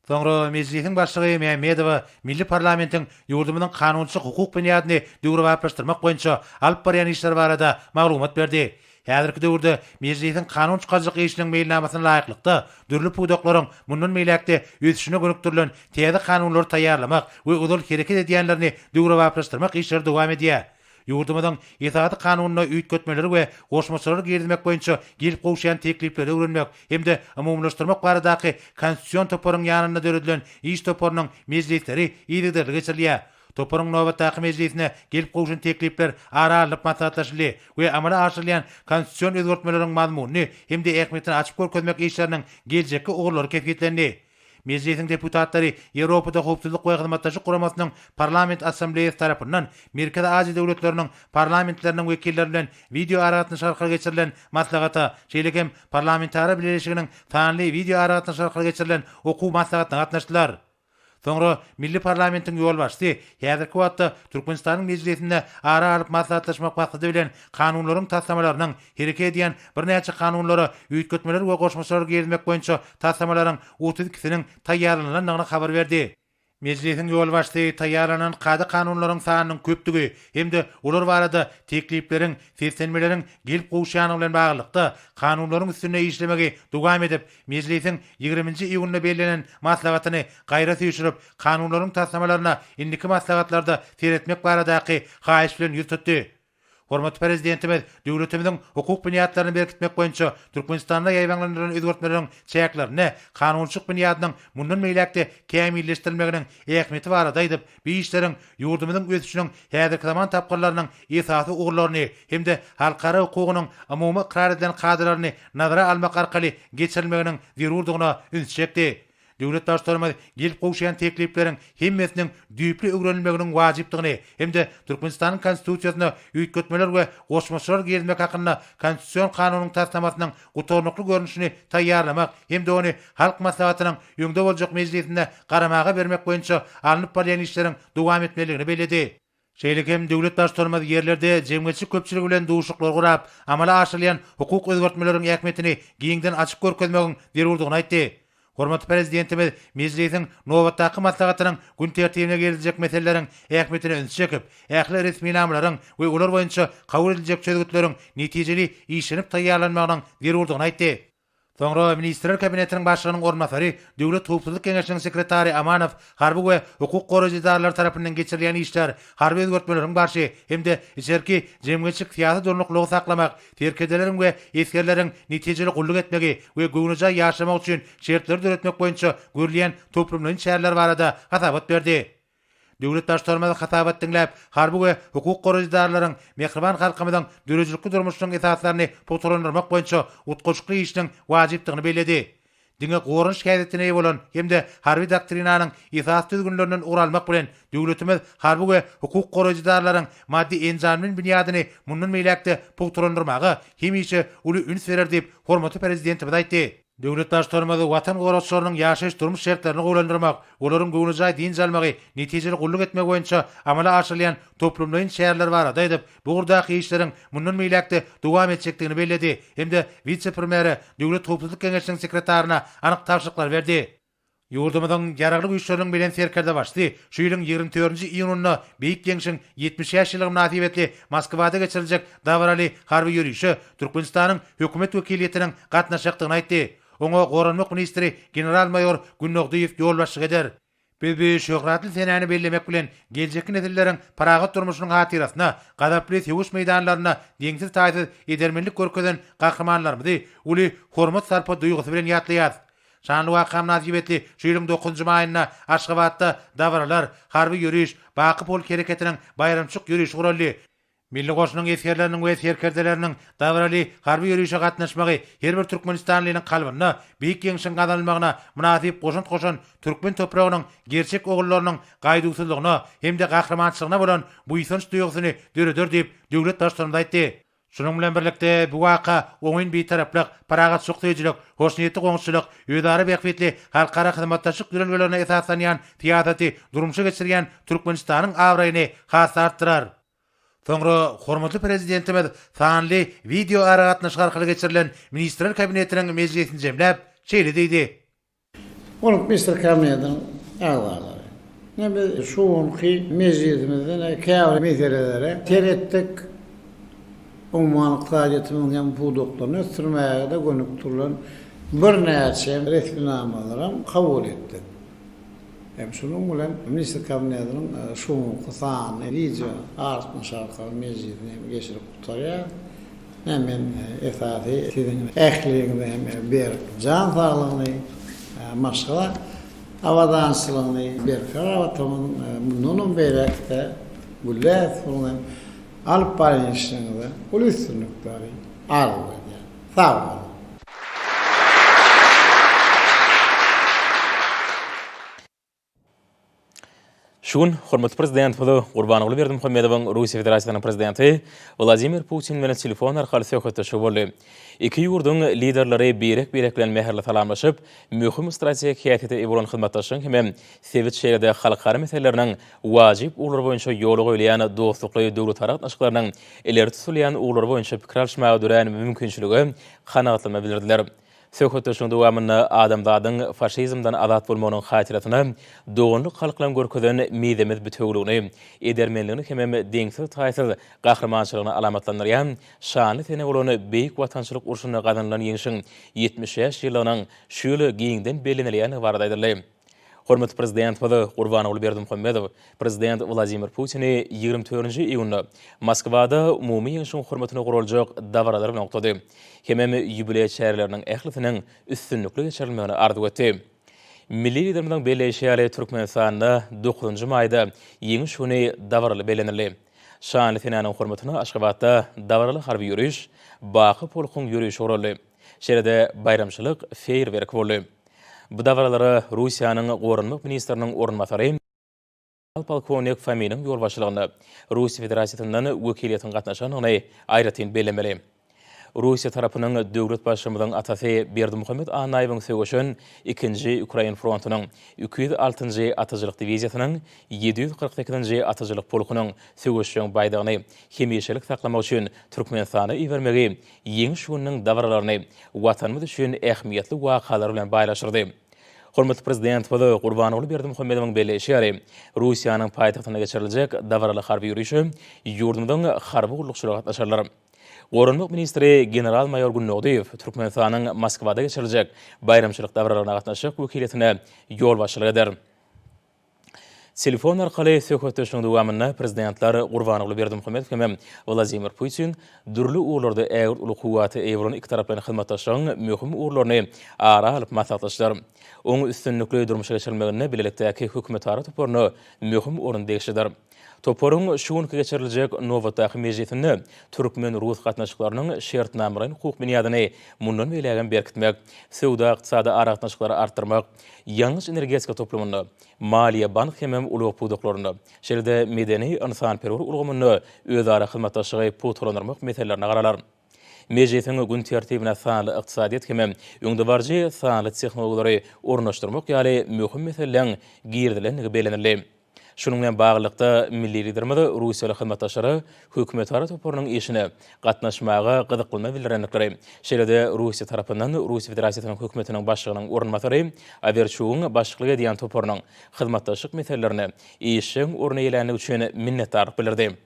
Soňra Mejlisiň Başlygy Mämmedowa milli parlamentiň ýurdumyzyň kanunçylyk-hukuk binýadyny döwrebaplaşdyrmak boýunça alyp barýan işleri barada maglumat berdi. Häzirki döwürde Mejlisiň kanun çykaryjylyk işiniň meýilnamasyna laýyklykda, dürli pudaklaryň mundan beýläk-de ösüşine gönükdirilen täze kanunlary taýýarlamak we ozal hereket edýänlerini döwrebaplaşdyrmak işleri dowam edýär. Ýurdumyzyň Esasy Kanunyna üýtgetmeleri we goşmaçalary girizmek boýunça gelip gowuşýan teklipleri öwrenmek hem-de umumylaşdyrmak baradaky Konstitusion toparyň ýanynda döredilen iş toparynyň mejlisleri yzygiderli geçirilýär. Toparyň nobatdaky mejlisine gelip gowşan teklipler ara alnyp maslahatlaşyldy we amala aşyrylýan konstitusion özgertmeleriň mazmunyny hem-de ähmiýetini açyp görkezmek işleriniň geljekki ugurlary kesgitlendi. Mejlisiň deputatlary Ýewropada Howpsuzlyk we Hyzmatdaşlyk Guramasynyň Parlament Assambleýasy tarapyndan Merkezi Aziýa döwletleriniň parlamentleriniň wekilleri bilen wideoaragatnaşyk arkaly geçirilen maslahata, şeýle hem Parlamentara Bileleşiginiň sanly wideoaragatnaşyk arkaly geçirilen okuw maslahatyna gatnaşdylar. Soňra milli parlamentiň ýolbaşçysy häzirki wagtda Türkmenistanyň Mejlisinde ara alyp maslahatlaşmak maksady bilen kanunlaryň taslamalarynyň Hereket edýän birnäçe kanunlara üýtgetmeler we goşmaçalar girizmek boýunça taslamalaryň 32-siniň taýýarlanylandygyny habar berdi. Mejlisiň ýolbaşçysy taýýarlanan kada-kanunlaryň sanynyň köpdügi hem-de olar barada teklipleriň, seslenmeleriň gelip gowuşýandygy bilen baglylykda, kanunlaryň üstünde işlemegi dowam edip, Mejlisiň ýigriminji iýunda bellenen maslahatyny gaýra süýşürip, kanunlaryň taslamalaryna indiki maslahatlarda seretmek baradaky haýyş bilen ýüz tutdy. Hormatly Prezidentimiz döwletimiziň hukuk binýatlaryny berkitmek boýunça Türkmenistanda ýaýbaňlandyrylan özgertmeleriň çäklerinde kanunçylyk binýadynyň mundan beýläk-de kämilleşdirilmeginiň ähmiýeti barada aýdyp, bu işleriň ýurdumyzyň ösüşiniň häzirki zaman tapgyrlarynyň esasy ugurlaryny hem-de halkara hukugynyň umumy ykrar edilen kadalaryny nazara almak arkaly geçirilmeginiň zerurdygyna ünsi çekdi. Döwlet Baştutanymyz gelip gowuşýan teklipleriň hemmesiniň düýpli öwrenilmeginiň wajypdygyny hem-de Türkmenistanyň Konstitusiýasyna üýtgetmeler we goşmaçalar girizmek hakynda Konstitusion kanunyň taslamasynyň gutarnykly görnüşini taýýarlamak hem-de ony Halk Maslahatynyň öňde boljak mejlisinde garamaga bermek boýunça alnyp barylýan işleriň dowam etmelidigini belledi. Şeýle hem döwlet Baştutanymyz ýerlerde jemgyýetçilik köpçüligi bilen duşuşyklar gurap, amala aşyrylýan hukuk özgertmeleriň ähmiýetini giňden açyp görkezmegiň zerurdygyny aýtdy. Hormatly Prezidentimiz Mejlisiň nobatdaky maslahatynyň gün tertibine giriziljek meseleleriň ähmiýetine ünsi çekip, ähli resminamalaryň we olar boýunça kabul ediljek çözgütleriň netijeli işlenip taýýarlanmagynyň zerurdygyny aýtdy. Soňra Ministrler Kabinetiniň Başlygynyň orunbasary, Döwlet howpsuzlyk geňeşiniň sekretary Amanow harby we hukuk goraýjy edaralary tarapyndan geçirilýän işler, harby özgertmeleriň barşy hem-de içerki jemgyýetçilik-syýasy durnuklylygy saklamak, serkerdeleriň we esgerleriň netijeli gulluk etmegi we göwnejaý ýaşamagy üçin şertleri döretmek boýunça görülýän toplumlaýyn çäreler barada hasabat berdi. Döwlet Baştutanymyz hasabat diňläp, harby we hukuk goraýjy edaralaryň mähriban halkymyzyň döredijilikli durmuşynyň esaslaryny pugtalandyrmak boýunça utgaşykly işiniň wajypdygyny belledi. Diňe goranyş häsiýetine eýe bolan hem-de harby doktrinanyň esasy düzgünlerinden ugur almak bilen, döwletimiz harby we hukuk goraýjy edaralaryň maddy-enjamlaýyn binýadyny mundan beýläk-de pugtalandyrmaga hemişe uly üns berer diýip, hormatly Prezidentimiz aýtdy. Döwlet Baştutanymyz Watan goragçylarynyň ýaşaýyş-durmuş şertlerini gowulandyrmak, olaryň göwnejaý dynç almagy, netijeli gulluk etmegi boýunça amala aşyrylýan toplumlaýyn çäreler barada aýdyp, bu ugurdaky işleriň mundan beýläk-de dowam etjekdigini belledi hem-de wise-premýere, Döwlet howpsuzlyk geňeşiniň sekretaryna anyk tabşyryklary berdi. Ýurdumyzyň Ýaragly Güýçleriniň Belent Serkerdebaşysy şu ýylyň 24-nji iýunynda Beýik Ýeňşiň 75 ýyllygy mynasybetli Moskwada geçiriljek dabaraly harby ýörişe Türkmenistanyň Hökümet wekiliýetiniň gatnaşjakdygyny aýtdy. Oňa goranmak ministri general-maýor Gündogdyýew ýolbaşçylyk eder. Biz bu şöhratly senäni bellemek bilen, geljekki nesilleriň parahat durmuşynyň hatyrasyna gazaply söweş meýdanlarynda deňsiz-taýsyz edermenlik görkezen gahrymanlarymyzy uly hormat-sarpa duýgusy bilen ýatlaýarys. Şanly waka mynasybetli şu ýylyň dokuzynjy maýynda Aşgabatda dabaralar, harby ýöriş, Baky polk hereketiniň baýramçylyk ýörişi guraldy. Milli goşunyň esgerleriniň we serkerdeleriniň dabaraly harby ýörişe gatnaşmagy her bir türkmenistanlynyň kalbynda Beýik Ýeňşiň gazanylmagyna mynasyp goşant goşan türkmen topragynyň gerçek ogullarynyň gaýduwsyzlygyna hem-de gahrymançylygyna bolan buýsanç duýgusyny döreder diýip, döwlet Baştutanymyz aýtdy. Şunuň bilen birlikde, bu waka oňyn Bitaraplyk, parahatçylyk söýüjilik, hoşniýetli goňşuçylyk, özara bähbitli halkara hyzmatdaşlyk ýörelgelerine esaslanýan syýasaty durmuşa geçirýän Türkmenistanyň abraýyny has-da artdyrar. Soňra hormatly Prezidentimiz sanly wideoaragatnaşyk arkaly geçirilen Ministrler Kabinetiniň mejlisini jemläp, şeýle diýdi. Hormatly Ministrler Kabinetiniň agzalary! Ine biz şu günki mejlisimizde käbir meselelere seretdik. Umuman ykdysadyýetimiziň hem pudaklaryny ösdürmäge-de gönükdirilen birnäçe resminamalaram kabul etdik. Hem şunuň bilen Ministrler Kabinetiniň şu günki sanly wideo aragatnaşyk arkaly mejlisini hem geçirip gutarýarys. Ine men esasy siziň ähliňize hem berk jan saglygyny, maşgala abadançylygyny, berkarar Watanymyzyň mundanam beýläk-de gülläp ösmegini hem alyp barýan işleriňizde uly üstünlikleri arzuw edýän. Sag boluň! Şu gün hormatly Prezidentimiz Gurbanguly Berdimuhamedowyň Russiýa Federasiýasynyň Prezidenti Wladimir Putin bilen telefon arkaly söhbetdeşligi boldy. Iki ýurduň Liderleri birek-birek bilen mähirli salamlaşyp, möhüm strategik häsiýete eýe bolan hyzmatdaşlygyň hemem sebit şeýle-de halkara meseleleriniň wajyp ugurlary boýunça ýola goýulýan dostlukly döwletara gatnaşyklarynyň ileri tutulýan ugurlary boýunça pikir alyşmaga dörän mümkinçilige kanagatlanma bildirdiler. Söhbetdeşligiň dowamynda adamzadyň faşizmden azat bolmagynyň hatyrasyna doganlyk halklaryň görkezen mizemez bitewüligini, edermenligini hemem deňsiz-taýsyz gahrymançylygyny alamatlandyrýan şanly sene bolan Beýik Watançylyk urşunda gazanylan Ýeňşiň 75 ýyllygynyň şu ýyl giňden bellenilýändigi barada aýdyldy. Hormatly Prezidentimiz Gurbanguly Berdimuhamedow Prezident Wladimir Putini 24-nji iýunda Moskwada umumy ýeňşiň hormatyna guraljak dabaralar bilen gutlady hemem ýubileý çäreleriniň ählisiniň üstünlikli geçirilmegini arzuw etdi. Milli Liderimiziň belleýşi ýaly, Türkmenistanda dokuzynjy maýda Ýeňiş güni dabaraly bellenildi. Şanly senäniň hormatyna Aşgabatda dabaraly harby ýöriş, Baky polkuň ýörişi guraldy. Şeýle-de baýramçylyk feýerwerki boldy. Bu dabaralara Russiýanyň Goranmak ministriniň orunbasary polkownik Fominiň ýolbaşçylygynda Russiýa Federasiýasyndan wekiliýetiň gatnaşandygyny aýratyn bellemeli. Russiýa tarapynyň döwlet Baştutanynyň atasy Berdimuhamet Annaýewiň söweşen ikinji Ukrain frontunyň 206-njy atyjylyk diwiziýasynyň 748-nji atyjylyk polkunyň söweşjeň baýdagyny hemişelik saklamak üçin Türkmenistana ibermegi Ýeňiş gününiň dabaralaryny Watanymyz üçin ähmiýetli wakalar bilen baýlaşdyrdy. Hormatly Prezidentimiz Gurbanguly Berdimuhamedowyň belleýşi ýaly, Russiýanyň paýtagtynda geçiriljek dabaraly harby ýörişe ýurdumyzyň harby gullukçylary gatnaşarlar. Goranmak ministri general-maýor Gündogdyýew Türkmenistanyň Moskwada geçiriljek baýramçylyk dabaralaryna gatnaşjak wekiliýetine ýolbaşçylyk eder. Telefon arkaly söhbetdeşligiň dowamynda Prezidentler Gurbanguly Berdimuhamedow hem Wladimir Putin dürli ugurlarda ägirt uly kuwwata eýe bolan ikitaraplaýyn hyzmatdaşlygyň möhüm ugurlaryny ara alyp maslahatlaşdylar. Oň üstünlikli durmuşa geçirilmeginde bilelikdäki hökümetara toparyna möhüm orun degişlidir. Toparyň şu günki geçiriljek nobatdaky mejlisinde türkmen-rus gatnaşyklarynyň şertnamalaýyn-hukuk binýadyny mundan beýlägem berkitmek, söwda-ykdysady aragatnaşyklary artdyrmak, ýangyç-energetika toplumynda, maliýe-bank hemem ulag pudaklarynda, şeýle-de medeni-ynsanperwer ulgamynda özara hyzmatdaşlygy pugtalandyrmak meselelerine garalar. Mejlisiň gün tertibine sanly ykdysadyýet hemem öňdebaryjy sanly tehnologiýalary ornaşdyrmak ýaly möhüm meseleleriň girizilendigi bellenildi. Şunuň bilen baglylykda, milli Liderimiz russiýaly hyzmatdaşlara hökümetara toparynyň işine gatnaşmaga gyzyklanma bildirendikleri, şeýle-de Russiýa tarapyndan Russiýa Federasiýasynyň Hökümetiniň Başlygynyň orunbasary Awerçugyň başlyklyk edýän toparynyň hyzmatdaşlyk meselelerinde işjeň orun eýeländigi üçin minnetdarlyk bildirdi.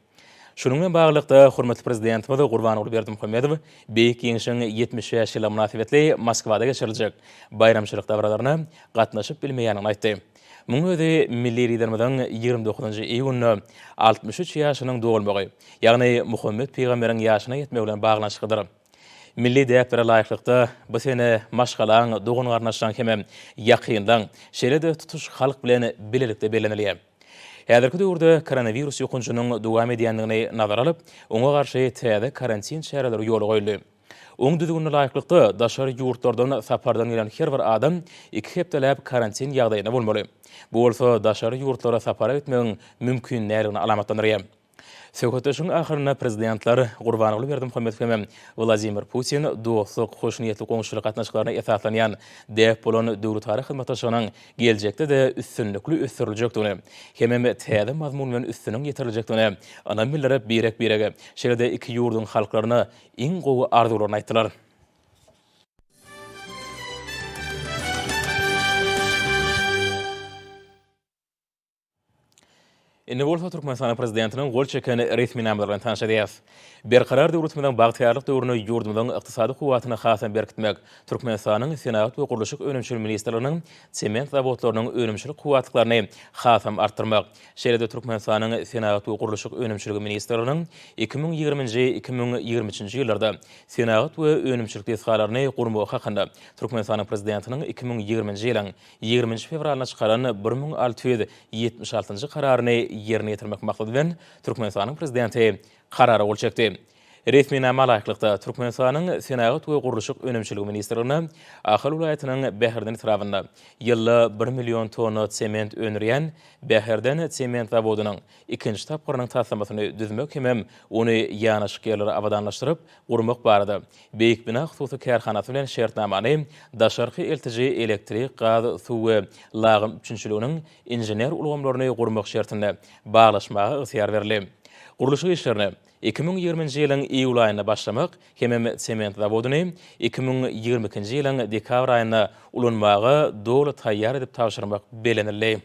Şunuň bilen baglylykda, hormatly Prezidentimiz Gurbanguly Berdimuhamedow Beýik Ýeňşiň 75 ýyllygy mynasybetli Moskwada geçiriljek baýramçylyk dabaralaryna gatnaşyp bilmeýändigini aýtdy. Munuň özi milli Liderimiziň 29 iýunda 63 ýaşynyň dolmagy, ýagny Muhammet pygamberiň ýaşyna ýetmegi bilen baglanyşyklydyr. Milli däplere laýyklykda, bu sene maşgalaň, dogan-garyndaşlaň hemem ýakynlaň, şeýle-de tutuş halk bilen bilelikde bellenilýär. Häzirki döwürde koronawirus ýokanjynyň dowam edýändigini nazara alyp, oňa garşy täze karantin çäreleri ýola goýuldy. Oň düzgünine laýyklykda, daşary ýurtlardan sapardan gelen her bir adam iki hepdeläp karantin ýagdaýynda bolmaly. Bu bolsa daşary ýurtlara sapara gitmegiň mümkin däldigini alamatlandyrýar. Söhbetdeşligiň ahyrynda Prezidentler Gurbanguly Berdimuhamedow hem Wladimir Putin dostluk, hoşniýetli goňşuçylyk gatnaşyklaryna esaslanýan däp bolan döwletara hyzmatdaşlygynyň geljekde-de üstünlikli ösdüriljekdigine hemem täze mazmun bilen üstüniň ýetiriljekdigine ynam bildirip, birek-birege, şeýle-de iki ýurduň halklaryna iň gowy arzuwlaryny aýtdylar. Indi bolsa Türkmenistanyň Prezidentiniň gol çeken resminamalary bilen tanyş edýäris. Berkarar döwletimiziň bagtyýarlyk döwründe ýurdumyzyň ykdysady kuwwatyny hasam berkitmek, Türkmenistanyň Senagat we gurluşyk önümçiligi ministrliginiň sement zawodlarynyň önümçilik kuwwatlyklaryny hasam artdyrmak, şeýle-de Türkmenistanyň Senagat we gurluşyk önümçiligi ministrliginiň 2020-nji, 2023-nji ýyllarda senagat we önümçilik desgalaryny gurmagy hakynda Türkmenistanyň Prezidentiniň 2020-nji ýylyň Ýigriminji fewralynda çykaran 1676-njy Kararyny ýerine ýetirmek maksady bilen, Türkmenistanyň Prezidenti Karara gol çekdi. Resminama laýyklykda, Türkmenistanyň Senagat we gurluşyk önümçiligi ministrligine Ahal welaýatynyň Bäherden etrabynda ýylda bir million tonna sement öndürýän Bäherden sement zawodynyň ikinji tapgyrynyň taslamasyny düzmek hemem ony ýanaşyk ýerleri abadanlaşdyryp gurmak barada Beýik Bina hususy kärhanasy bilen şertnamany daşarky eltiji elektrik, gaz, suw we lagym üpjünçiliginiň inžener ulgamlaryny gurmak şertinde baglaşmaga ygtyýar berildi. Gurluşyk işlerine 2020-nji ýylyň iýul aýynda başlamak hemem sement zawodyny 2022-nji ýylyň dekabr aýynda ulanmaga doly taýýar edip tabşyrmak bellenildi.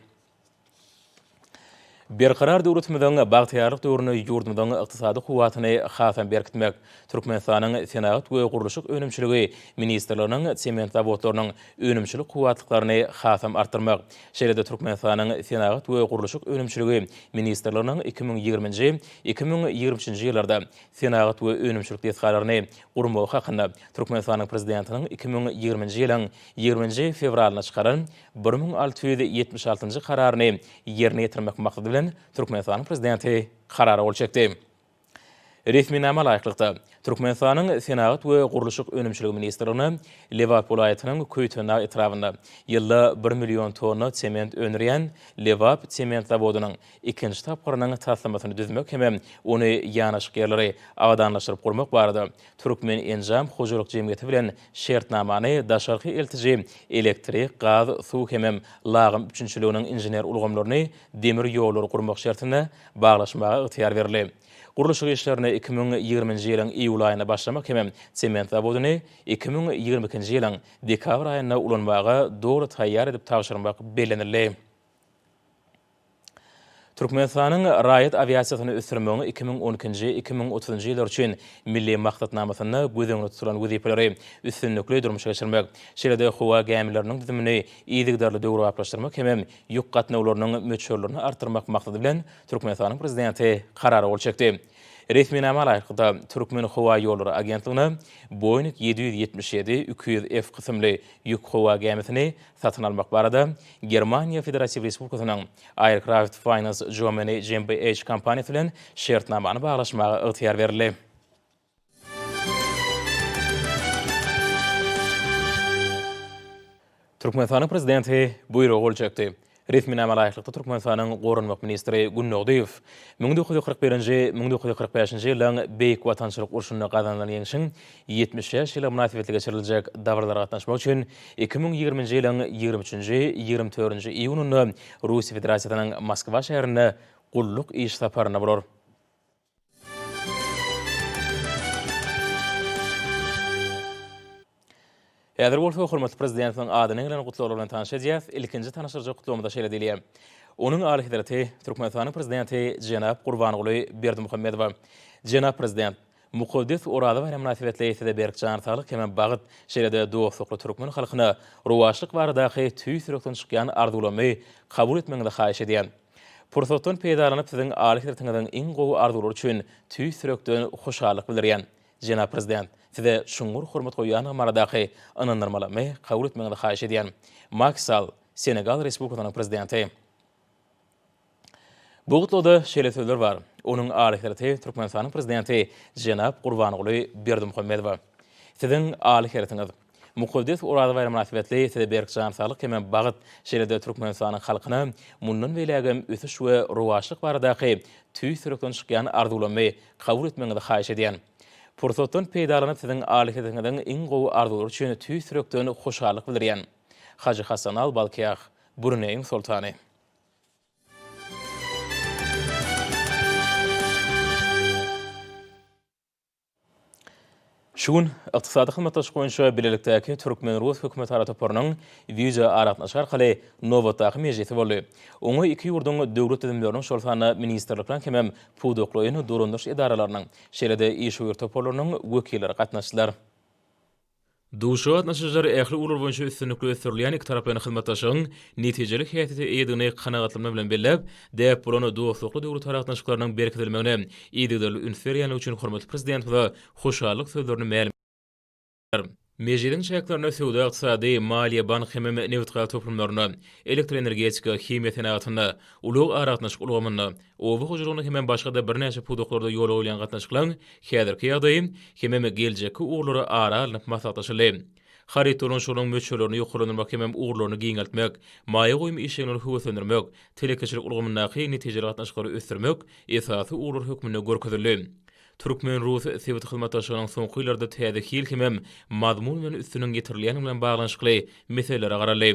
Berkarar döwletimiziň bagtyýarlyk döwründe ýurdumyzyň ykdysady kuwwatyny hasam berkitmek, Türkmenistanyň Senagat we gurluşyk önümçiligi ministrliginiň sement zawodlarynyň önümçilik kuwwatlyklaryny hasam artdyrmak, şeýle-de Türkmenistanyň Senagat we gurluşyk önümçiligi ministrliginiň 2020-nji, 2023-nji ýyllarda senagat we önümçilik desgalaryny gurmagy hakynda Türkmenistanyň Prezidentiniň 2020-nji ýylyň ýigriminji fewralynda çykaran 1676-njy Kararyny ýerine ýetirmek maksady bilen, Türkmenistanyň Prezidenti Karara gol çekdi. Resminama laýyklykda, Türkmenistanyň Senagat we gurluşyk önümçiligi ministrligine Lebap welaýatynyň Köýtendag etrabynda ýylda bir million tonna sement öndürýän Lebap sement zawodynyň ikinji tapgyrynyň taslamasyny düzmek hem-de ony ýanaşyk ýerleri abadanlaşdyryp gurmak barada Türkmen enjam hojalyk jemgyýeti bilen şertnamany daşarky eltiji elektrik, gaz, suw hemem lagym üpjünçiliginiň inžener ulgamlaryny demir ýollary gurmak şertinde baglaşmaga ygtyýar berildi. Gurluşyk işlerine 2020-nji ýylyň iýul aýynda başlamak hemem sement zawodyny 2022-nji ýylyň dekabr aýynda ulanmaga doly taýýar edip tabşyrmak bellenildi. Türkmenistanyň raýat awiasiýasyny ösdürmegiň 2012-nji, 2030-njy ýyllar üçin Milli maksatnamasynda göz öňünde tutulan wezipeleri üstünlikli durmuşa geçirmek, şeýle-de howa gämileriniň düzümini yzygiderli döwrebaplaşdyrmak hemem ýük gatnawlarynyň möçberlerini artdyrmak maksady bilen, Türkmenistanyň Prezidenti Karara gol çekdi. Resminama laýyklykda, Türkmenhowaýollary agentligine Boeing 777, 200 F kysymly ýük howa gämisini satyn almak barada Germaniýa Federatiw Respublikasynyň Aircraft Finance Germany GmbH kompaniýasy bilen şertnamany baglaşmaga ygtyýar berildi. Türkmenistanyň Prezidenti buýruga gol çekdi. Resminama laýyklykda Türkmenistanyň Goranmak ministri Gündogdyýew 1941-nji, 1945-nji ýyllaryň Beýik Watançylyk urşunda gazanylan ýeňşiň 75 ýyllygy mynasybetli geçiriljek dabaralara gatnaşmak üçin 2020-nji ýylyň ýigrimi üçünji, ýigrimi dördünji iýunynda Russiýa Federasiýasynyň Moskwa şäherinde gulluk iş saparynda bolar. Häzir bolsa hormatly Prezidentimiziň adyna gelen gutlaglar bilen tanyş edýäris. Ilkinji tanyşdyryjak gutlagymyzda şeýle diýilýär. Onuň Alyhezreti, Türkmenistanyň Prezidenti jenap Gurbanguly Berdimuhamedowa. Jenap Prezident, mukaddes Oraza baýramy mynasybetli Size berk jan saglyk hemem bagt, şeýle-de dostlukly türkmen halkyna rowaçlyk baradaky tüýs ýürekden çykýan arzuwlarymy kabul etmegiňizi haýyş edýän. Pursatdan peýdalanyp siziň Alyhezretiňiziň iň gowy arzuwlary üçin tüýs ýürekden hoşallyk bildirýän. Jenap Prezident, size çuňňur hormat goýýandygym baradaky ynandyrmalamy kabul etmegiňizi haýyş edýän. Maky Sall, Senegal Respublikasynyň Prezidenti. Bu gutlagda şeýle sözler bar, Onuň Alyhezreti Türkmenistanyň Prezidenti jenap Gurbanguly Berdimuhamedowa. Siziň Alyhezretiňiz, Mukaddes Oraza baýramy mynasybetli Size berk jan saglyk hemem bagt, şeýle-de Türkmenistanyň halkyna mundan beýlägem ösüş we rowaçlyk baradaky tüýs ýürekden çykýan arzuwlarymy kabul etmegiňizi haýyş edýän. Pursatdan peýdalanyp Siziň Alyhezretiňiziň iň gowy arzuwlary üçin tüýs ýürekden hoşallyk bildirýän. Hajy Hasanal Balkiýah, Bruneýiň Soltany. Şu gün Ykdysady hyzmatdaşlyk boýunça bilelikdäki türkmen-rus hökümetara toparynyň wideoaragatnaşyk arkaly nobatdaky mejlisi boldy. Oňa iki ýurduň döwlet düzümleriniň, şol sanda ministrlikleriň hemem pudaklaýyn dolandyryş edaralarynyň, şeýle-de işewür toparlarynyň wekilleri gatnaşdylar. Duşuşyga gatnaşyjylar ähli ugurlar boýunça üstünlikli ösdürilýän ikitaraplaýyn hyzmatdaşlygyň netijeli häsiýete eýedigini kanagatlanma bilen belläp, däp bolan dostlukly döwletara gatnaşyklarynyň berkidilmegine yzygiderli üns berýänligi üçin hormatly Prezidentimize hoşallyk sözlerini mälim etdiler. Mejlisiň çäklerinde söwda-ykdysady, maliýe-bank hemem nebitgaz toplumlarynda, elektroenergetika, himiýa senagatynda, ulag-aragatnaşyk ulgamynda, oba hojalygynda hemem başga-da birnäçe pudaklarda ýola goýulýan gatnaşyklaryň häzirki ýagdaýy hemem geljekki ugurlary ara alnyp maslahatlaşyldy. Haryt dolanyşygynyň möçberlerini ýokarlandyrmak hemem ugurlaryny giňeltmek, maýa goýum işjeňligini höweslendirmek, telekeçilik ulgamyndaky netijeli gatnaşyklary ösdürmek esasy ugurlar hökmünde görkezildi. Türkmen-rus sebit hyzmatdaşlygynyň soňky ýyllarda täze hil hemem mazmun bilen üstüniň ýetirilýändigi bilen baglanyşykly meselelere garaldy.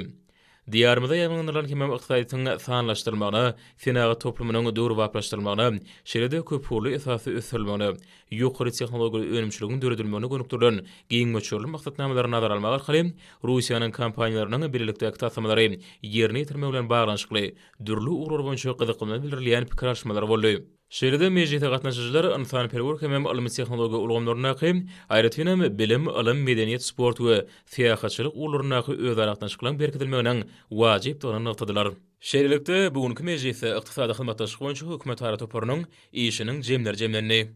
Diýarymyzda ýaýbaňlandyrylan hemem ykdysadyýetiň sanlaşdyrylmagyna, senagat toplumynyň döwrebaplaşdyrylmagyna, şeýle-de köpugurly esasda ösdürilmegine, ýokary tehnologiýaly önümçiligiň döredilmegine gönükdirilen giň möçberli maksatnamalary nazara almak arkaly Russiýanyň kompaniýalarynyň bilelikdäki taslamalary ýerine ýetirmegi bilen baglanyşykly dürli ugurlar boýunça gyzyklanma bildirilýän pikir alyşmalar boldy. Şeýle-de mejlise gatnaşyjylar ynsanperwer hemem ylmy-tehnologiýa ulgamlaryndaky, aýratynam, bilim, ylym, medeniýet, sport we syýahatçylyk ugurlaryndaky özara gatnaşyklaryň berkidilmeginiň wajypdygyny nygtadylar. Şeýlelikde, bu günki mejlisde Ykdysady hyzmatdaşlyk boýunça hökümetara toparynyň işiniň jemleri jemlendi.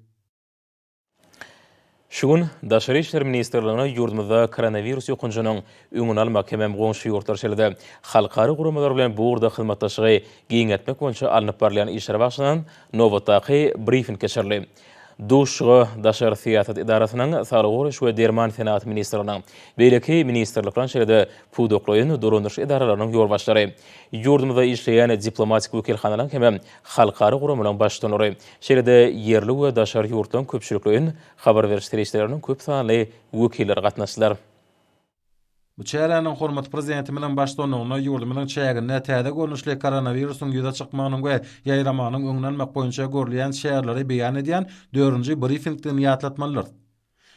Şu gün Daşary işler ministrligine ýurdumyzda koronawirus ýokanjynyň öňüni almak hemem goňşy ýurtlar şeýle-de halkara guramalar bilen bu ugurda hyzmatdaşlygy giňeltmek boýunça alnyp barylýan işlere bagyşlanan nobatdaky brifing geçirildi. Duşuşyga Daşary syýasat edarasynyň, Saglygy goraýyş we derman senagaty ministrliginiň, beýleki ministrlikleriň şeýle-de pudaklaýyn dolandyryş edaralarynyň ýolbaşçylary, ýurdumyzda işleýän diplomatik wekilhanalaryň hemem halkara guramalaryň baştutanlary, şeýle-de ýerli we daşary ýurtlaryň köpçülikleýin habar beriş serişdeleriniň köp sanly wekilleri gatnaşdylar. Bu çäräniň hormatly Prezidentimiziň baştutanlygynda ýurdumyzyň çäginde täze görnüşli koronawirusyň ýüze çykmagynyň we ýaýramagynyň öňüni almak boýunça görülýän çäreleri beýan edýän dördünji brifingdigini ýatlatmalydyrys.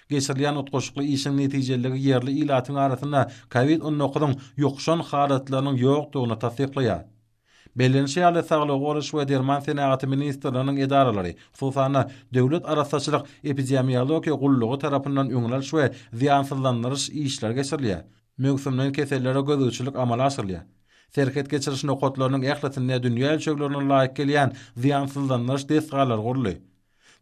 Geçirilýän utgaşykly işiň netijeliligi ýerli ilatyň arasynda covid on dokuzyň ýokuşan halatlarynyň ýokdugyny tassyklaýar. Bellenişi ýaly, Saglygy goraýyş we derman senagaty ministrliginiň edaralary, hususan-da, Döwlet arassaçylyk epidemiologiýa gullugy tarapyndan öňüni alyş we zyýansyzlandyryş işleri geçirilýär, möwsümleýin kesellere gözegçilik amala aşyrylýar. Serhet geçiriş nokatlarynyň ählisinde dünýä ölçeglerine laýyk gelýän zyýansyzlandyryş desgalary guruldy.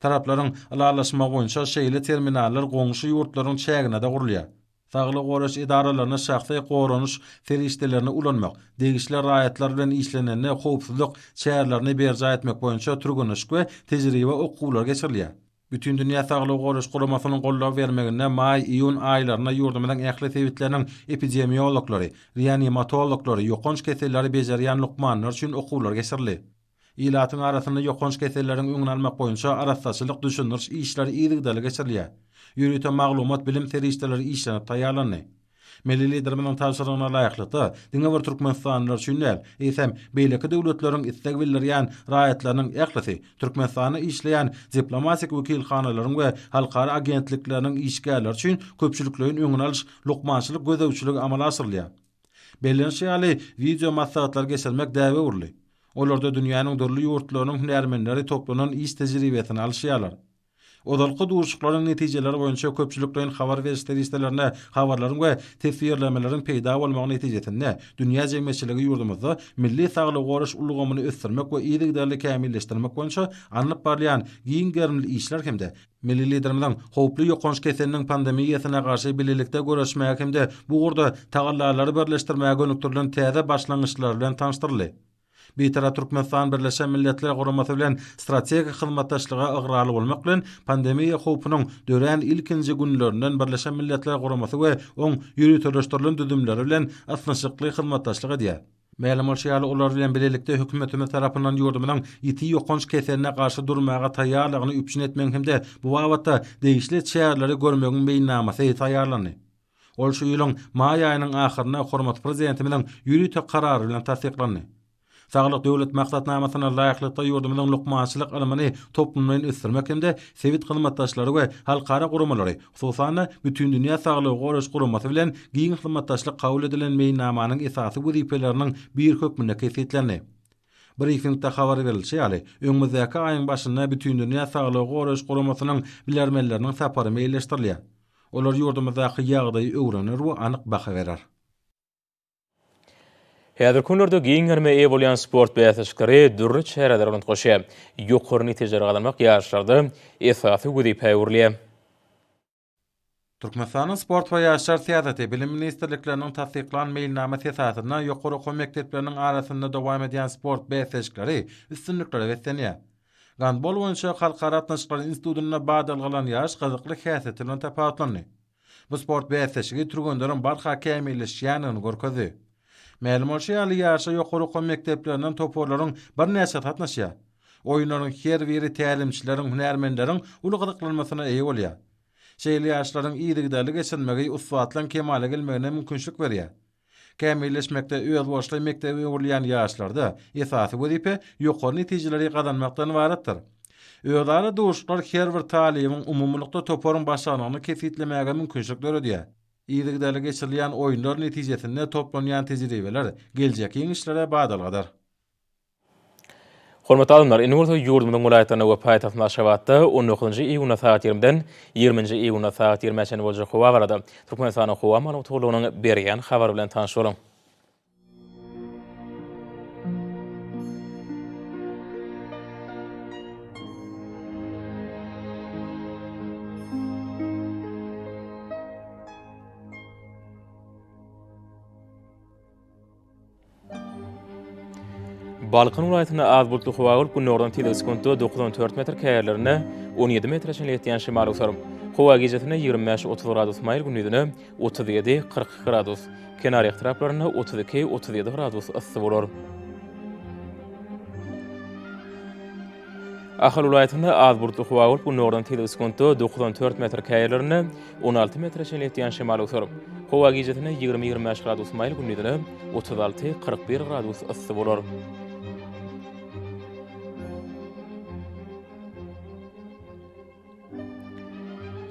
Taraplaryň ylalaşmagy boýunça şeýle terminallar goňşy ýurtlaryň çäginde-de gurulýar. Saglygy goraýyş edaralarynda şahsy goranyş serişdelerini ulanmak, degişli raýatlar bilen işlenende howpsuzlyk çärelerini berjaý etmek boýunça türgenleşik we tejribe okuwlary geçirilýär. Bütindünýä Saglygy Goraýyş Guramasynyň goldaw bermeginde maý-iýun aýlarynda ýurdumyzyň ähli sebitleriniň epidemiologlary, reanimatologlary, ýokanç keselleri bejerýän lukmanlar üçin okuwlar geçirildi. Ilatyň arasynda ýokanç keselleriň öňüni almak boýunça arassaçylyk düşündiriş işleri yzygiderli geçirilýär. Ýörite maglumat-bilim serişdeleri işlenip taýýarlandy. Milli Liderimiziň tabşyrygyna laýyklykda, diňe bir türkmenistanlylar üçin däl, eýsem, beýleki döwletleriň isleg bildirýän raýatlarynyň ählisi Türkmenistanda işleýän diplomatik wekilhanalaryň we halkara agentlikleriniň işgärleri üçin köpçülikleýin öňüni alyş lukmançylyk gözegçiligi amala aşyrylýar. Bellenişi ýaly, wideo maslahatlary geçirmek däbe öwrüldi. Olarda dünýäniň dürli ýurtlarynyň hünärmenleri toplanan iş tejribesini alyşýarlar. Ozalky duşuşyklaryň netijeleri boýunça köpçülikleýin habar beriş serişdelerinde habarlaryň we teswirlemeleriň peýda bolmagy netijesinde dünýä jemgyýetçiligi ýurdumyzda milli saglygy goraýyş ulgamyny ösdürmek we yzygiderli kämilleşdirmek boýunça alnyp barylýan giň gerimli işler hem-de Milli Liderimiziň howply ýokanç keseliniň pandemiýasyna garşy bilelikde göreşmäge hem-de bu ugurda tagallalary birleşdirmäge gönükdirilen täze başlangyçlary bilen tanyşdyryldy. Bitarap Türkmenistan Birleşen Milletler Guramasy bilen strategik hyzmatdaşlyga ygrarly bolmak bilen, pandemiýa howpunyň dörän ilkinji günlerinden Birleşen Milletler Guramasy we oň ýöriteleşdirilen düzümleri bilen ysnyşykly hyzmatdaşlyk edýär. Mälim bolşy ýaly, olar bilen bilelikde hökümetimiz tarapyndan ýurdumyzyň ýiti ýokanç keseline garşy durmaga taýýarlygyny üpjün etmegiň hem-de bu babatda degişli çäreleri görmegiň meýilnamasy taýýarlandy. Ol şu ýylyň maý aýynyň ahyrynda hormatly Prezidentimiziň ýörite Karary bilen tassyklandy. Saglyk Döwlet maksatnamasyna laýyklykda ýurdumyzyň lukmançylyk ylmyny toplumlaýyn ösdürmek hem-de sebit hyzmatdaşlary we halkara guramalary, hususan-da, Bütindünýä Saglygy Goraýyş Guramasy bilen giň hyzmatdaşlyk kabul edilen meýilnamanyň esasy wezipeleriniň biri hökmünde kesgitlendi. Brifingde habar berilişi ýaly, öňümizdäki aýyň başynda Bütindünýä Saglygy Goraýyş Guramasynyň bilermenleriniň sapary meýilleşdirilýär. Olar ýurdumyzdaky ýagdaýy öwrener we anyk baha berer. Häzirki günlerde giň gerime eýe bolýan sport bäsleşikleri dürli çäreler bilen utgaşýar. Ýokary netijeleri gazanmak ýaşlarda esasy wezipä öwrülýär. Türkmenistanyň Sport we ýaşlar syýasaty, Bilim ministrlikleriniň tassyklan meýilnamasy esasynda ýokary okuw mekdepleriniň arasynda dowam edýän sport bäsleşikleri üstünliklere beslenýär. Gandbol boýunça Halkara gatnaşyklary institutynda badalgalan ýaryş gyzykly häsiýeti bilen tapawutlandy. Bu sport bäsleşigi türgenleriň barha kämilleşýändigini görkezdi. Mälim bolşy ýaly, ýaryşa ýokary okuw mekdeplerinden toparlaryň birnäçesi gatnaşýar. Oýunlaryň her biri tälimçileriň, hünärmenleriň uly gyzyklanmasyna eýe bolýar. Şeýle ýaryşlaryň yzygiderli geçirilmegi ussatlaryň kemala gelmegine mümkinçilik berýär. Kämilleşmekde özboluşly mekdebe öwrülýän ýaşlarda esasy wezipe ýokary netijeleri gazanmakdan ybaratdyr. Özara duşuşyklar her bir talybyň umumylykda toparyň başarnygyny kesgitlemäge mümkinçilik döredýär. Yzygiderli geçirilýän oýunlar netijesinde toplanýan tejribeler geljekki ýeňişlere badalgadyr. Hormatly alymlar, indi bolsa ýurdumyzyň welaýatlarynda we paýtagtymyz Aşgabatda on dokuzynjy iýunda sagat ýigrimiden ýigriminji iýunda sagat ýigrimä çenli boljak howa barada Türkmenistanyň Howa maglumat gullugynyň berýän habary bilen tanyş boluň. Balkan welaýatynda az bulutly howa bolup, günordan tizligi sekuntda 9-14 metr, käýerlerinde 17 metre çenli ýetýän şemal öwser. Howa gijesine 25-30 gradus maýyl, gündizine 37-42 gradus, kenarýaka etraplarynda 32-37 gradus yssy bolar. Ahal welaýatynda az bulutly howa bolup, günordan tizligi sekuntda 9-14 metr, käýerlerinde 16 metre çenli ýetýän şemal öwser. Howa gijesine 20-25 gradus maýyl, gündizine 36-41 gradus yssy bolar.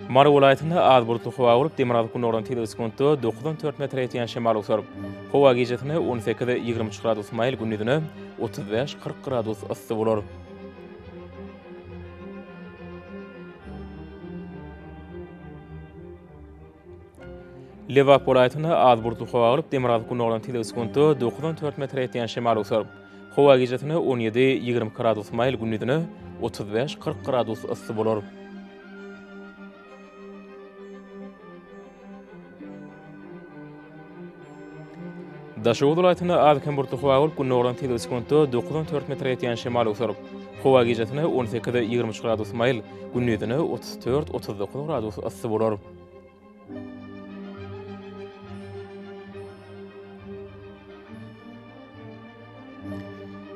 Mary welaýatynda az bulutly howa bolup, demirgazyk-günordan tizligi sekuntda 9-14 metre ýetýän şemal öwser. Howa gijesine 18-23 gradus maýyl, gündizine 35-40 gradus yssy bolar. Lebap welaýatynda az bulutly howa bolup, demirgazyk-günordan tizligi sekuntda 9-14 metre ýetýän şemal öwser. Howa gijesine 17-22 gradus maýyl, gündizine 35-40 gradus yssy bolar. Daşoguz welaýatynda az-kem bulutly howa bolup, günordan tizligi sekuntda 9-14 metre ýetýän şemal öwser. Howa gijesine 18, 23 gradus maýyl, gündizine 34, 39 gradus yssy bolar.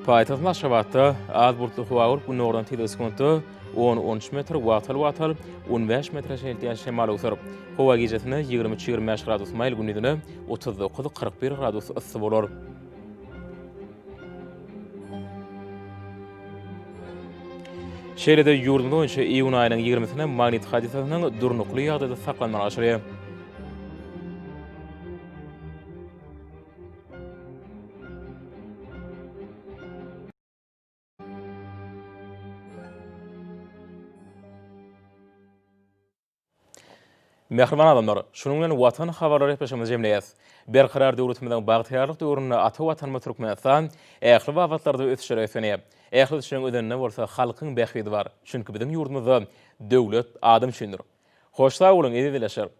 Paýtagtymyz Aşgabatda az bulutly howa bolup, günordan tizligi sekuntda on, on üç metr, wagtal-wagtal on bäş metre çenli ýetýän şemal öwser. Howa gijesine 23, 25 gradus maýyl, gündizine 39, 41 gradus yssy bolar. Şeýle-de ýurdumyz boýunça iýun aýynyň ýigrimisine magnit hadysasynyň durnukly ýagdaýda saklanmagy garaşylýar. Mähriban adamlar, şunuň bilen Watan habarlary gepleşigimizi jemleýäs. Berkarar döwletimiziň bagtyýarlyk döwründe ata Watanymyz Türkmenistan ähli babatlarda ösüşlere beslenýär. Ähli ösüşleriň özeninde bolsa halkyň bähbidi bar. Çünki biziň ýurdumyzda döwlet adam üçindir. Hoş sag boluň, eziz ildeşler!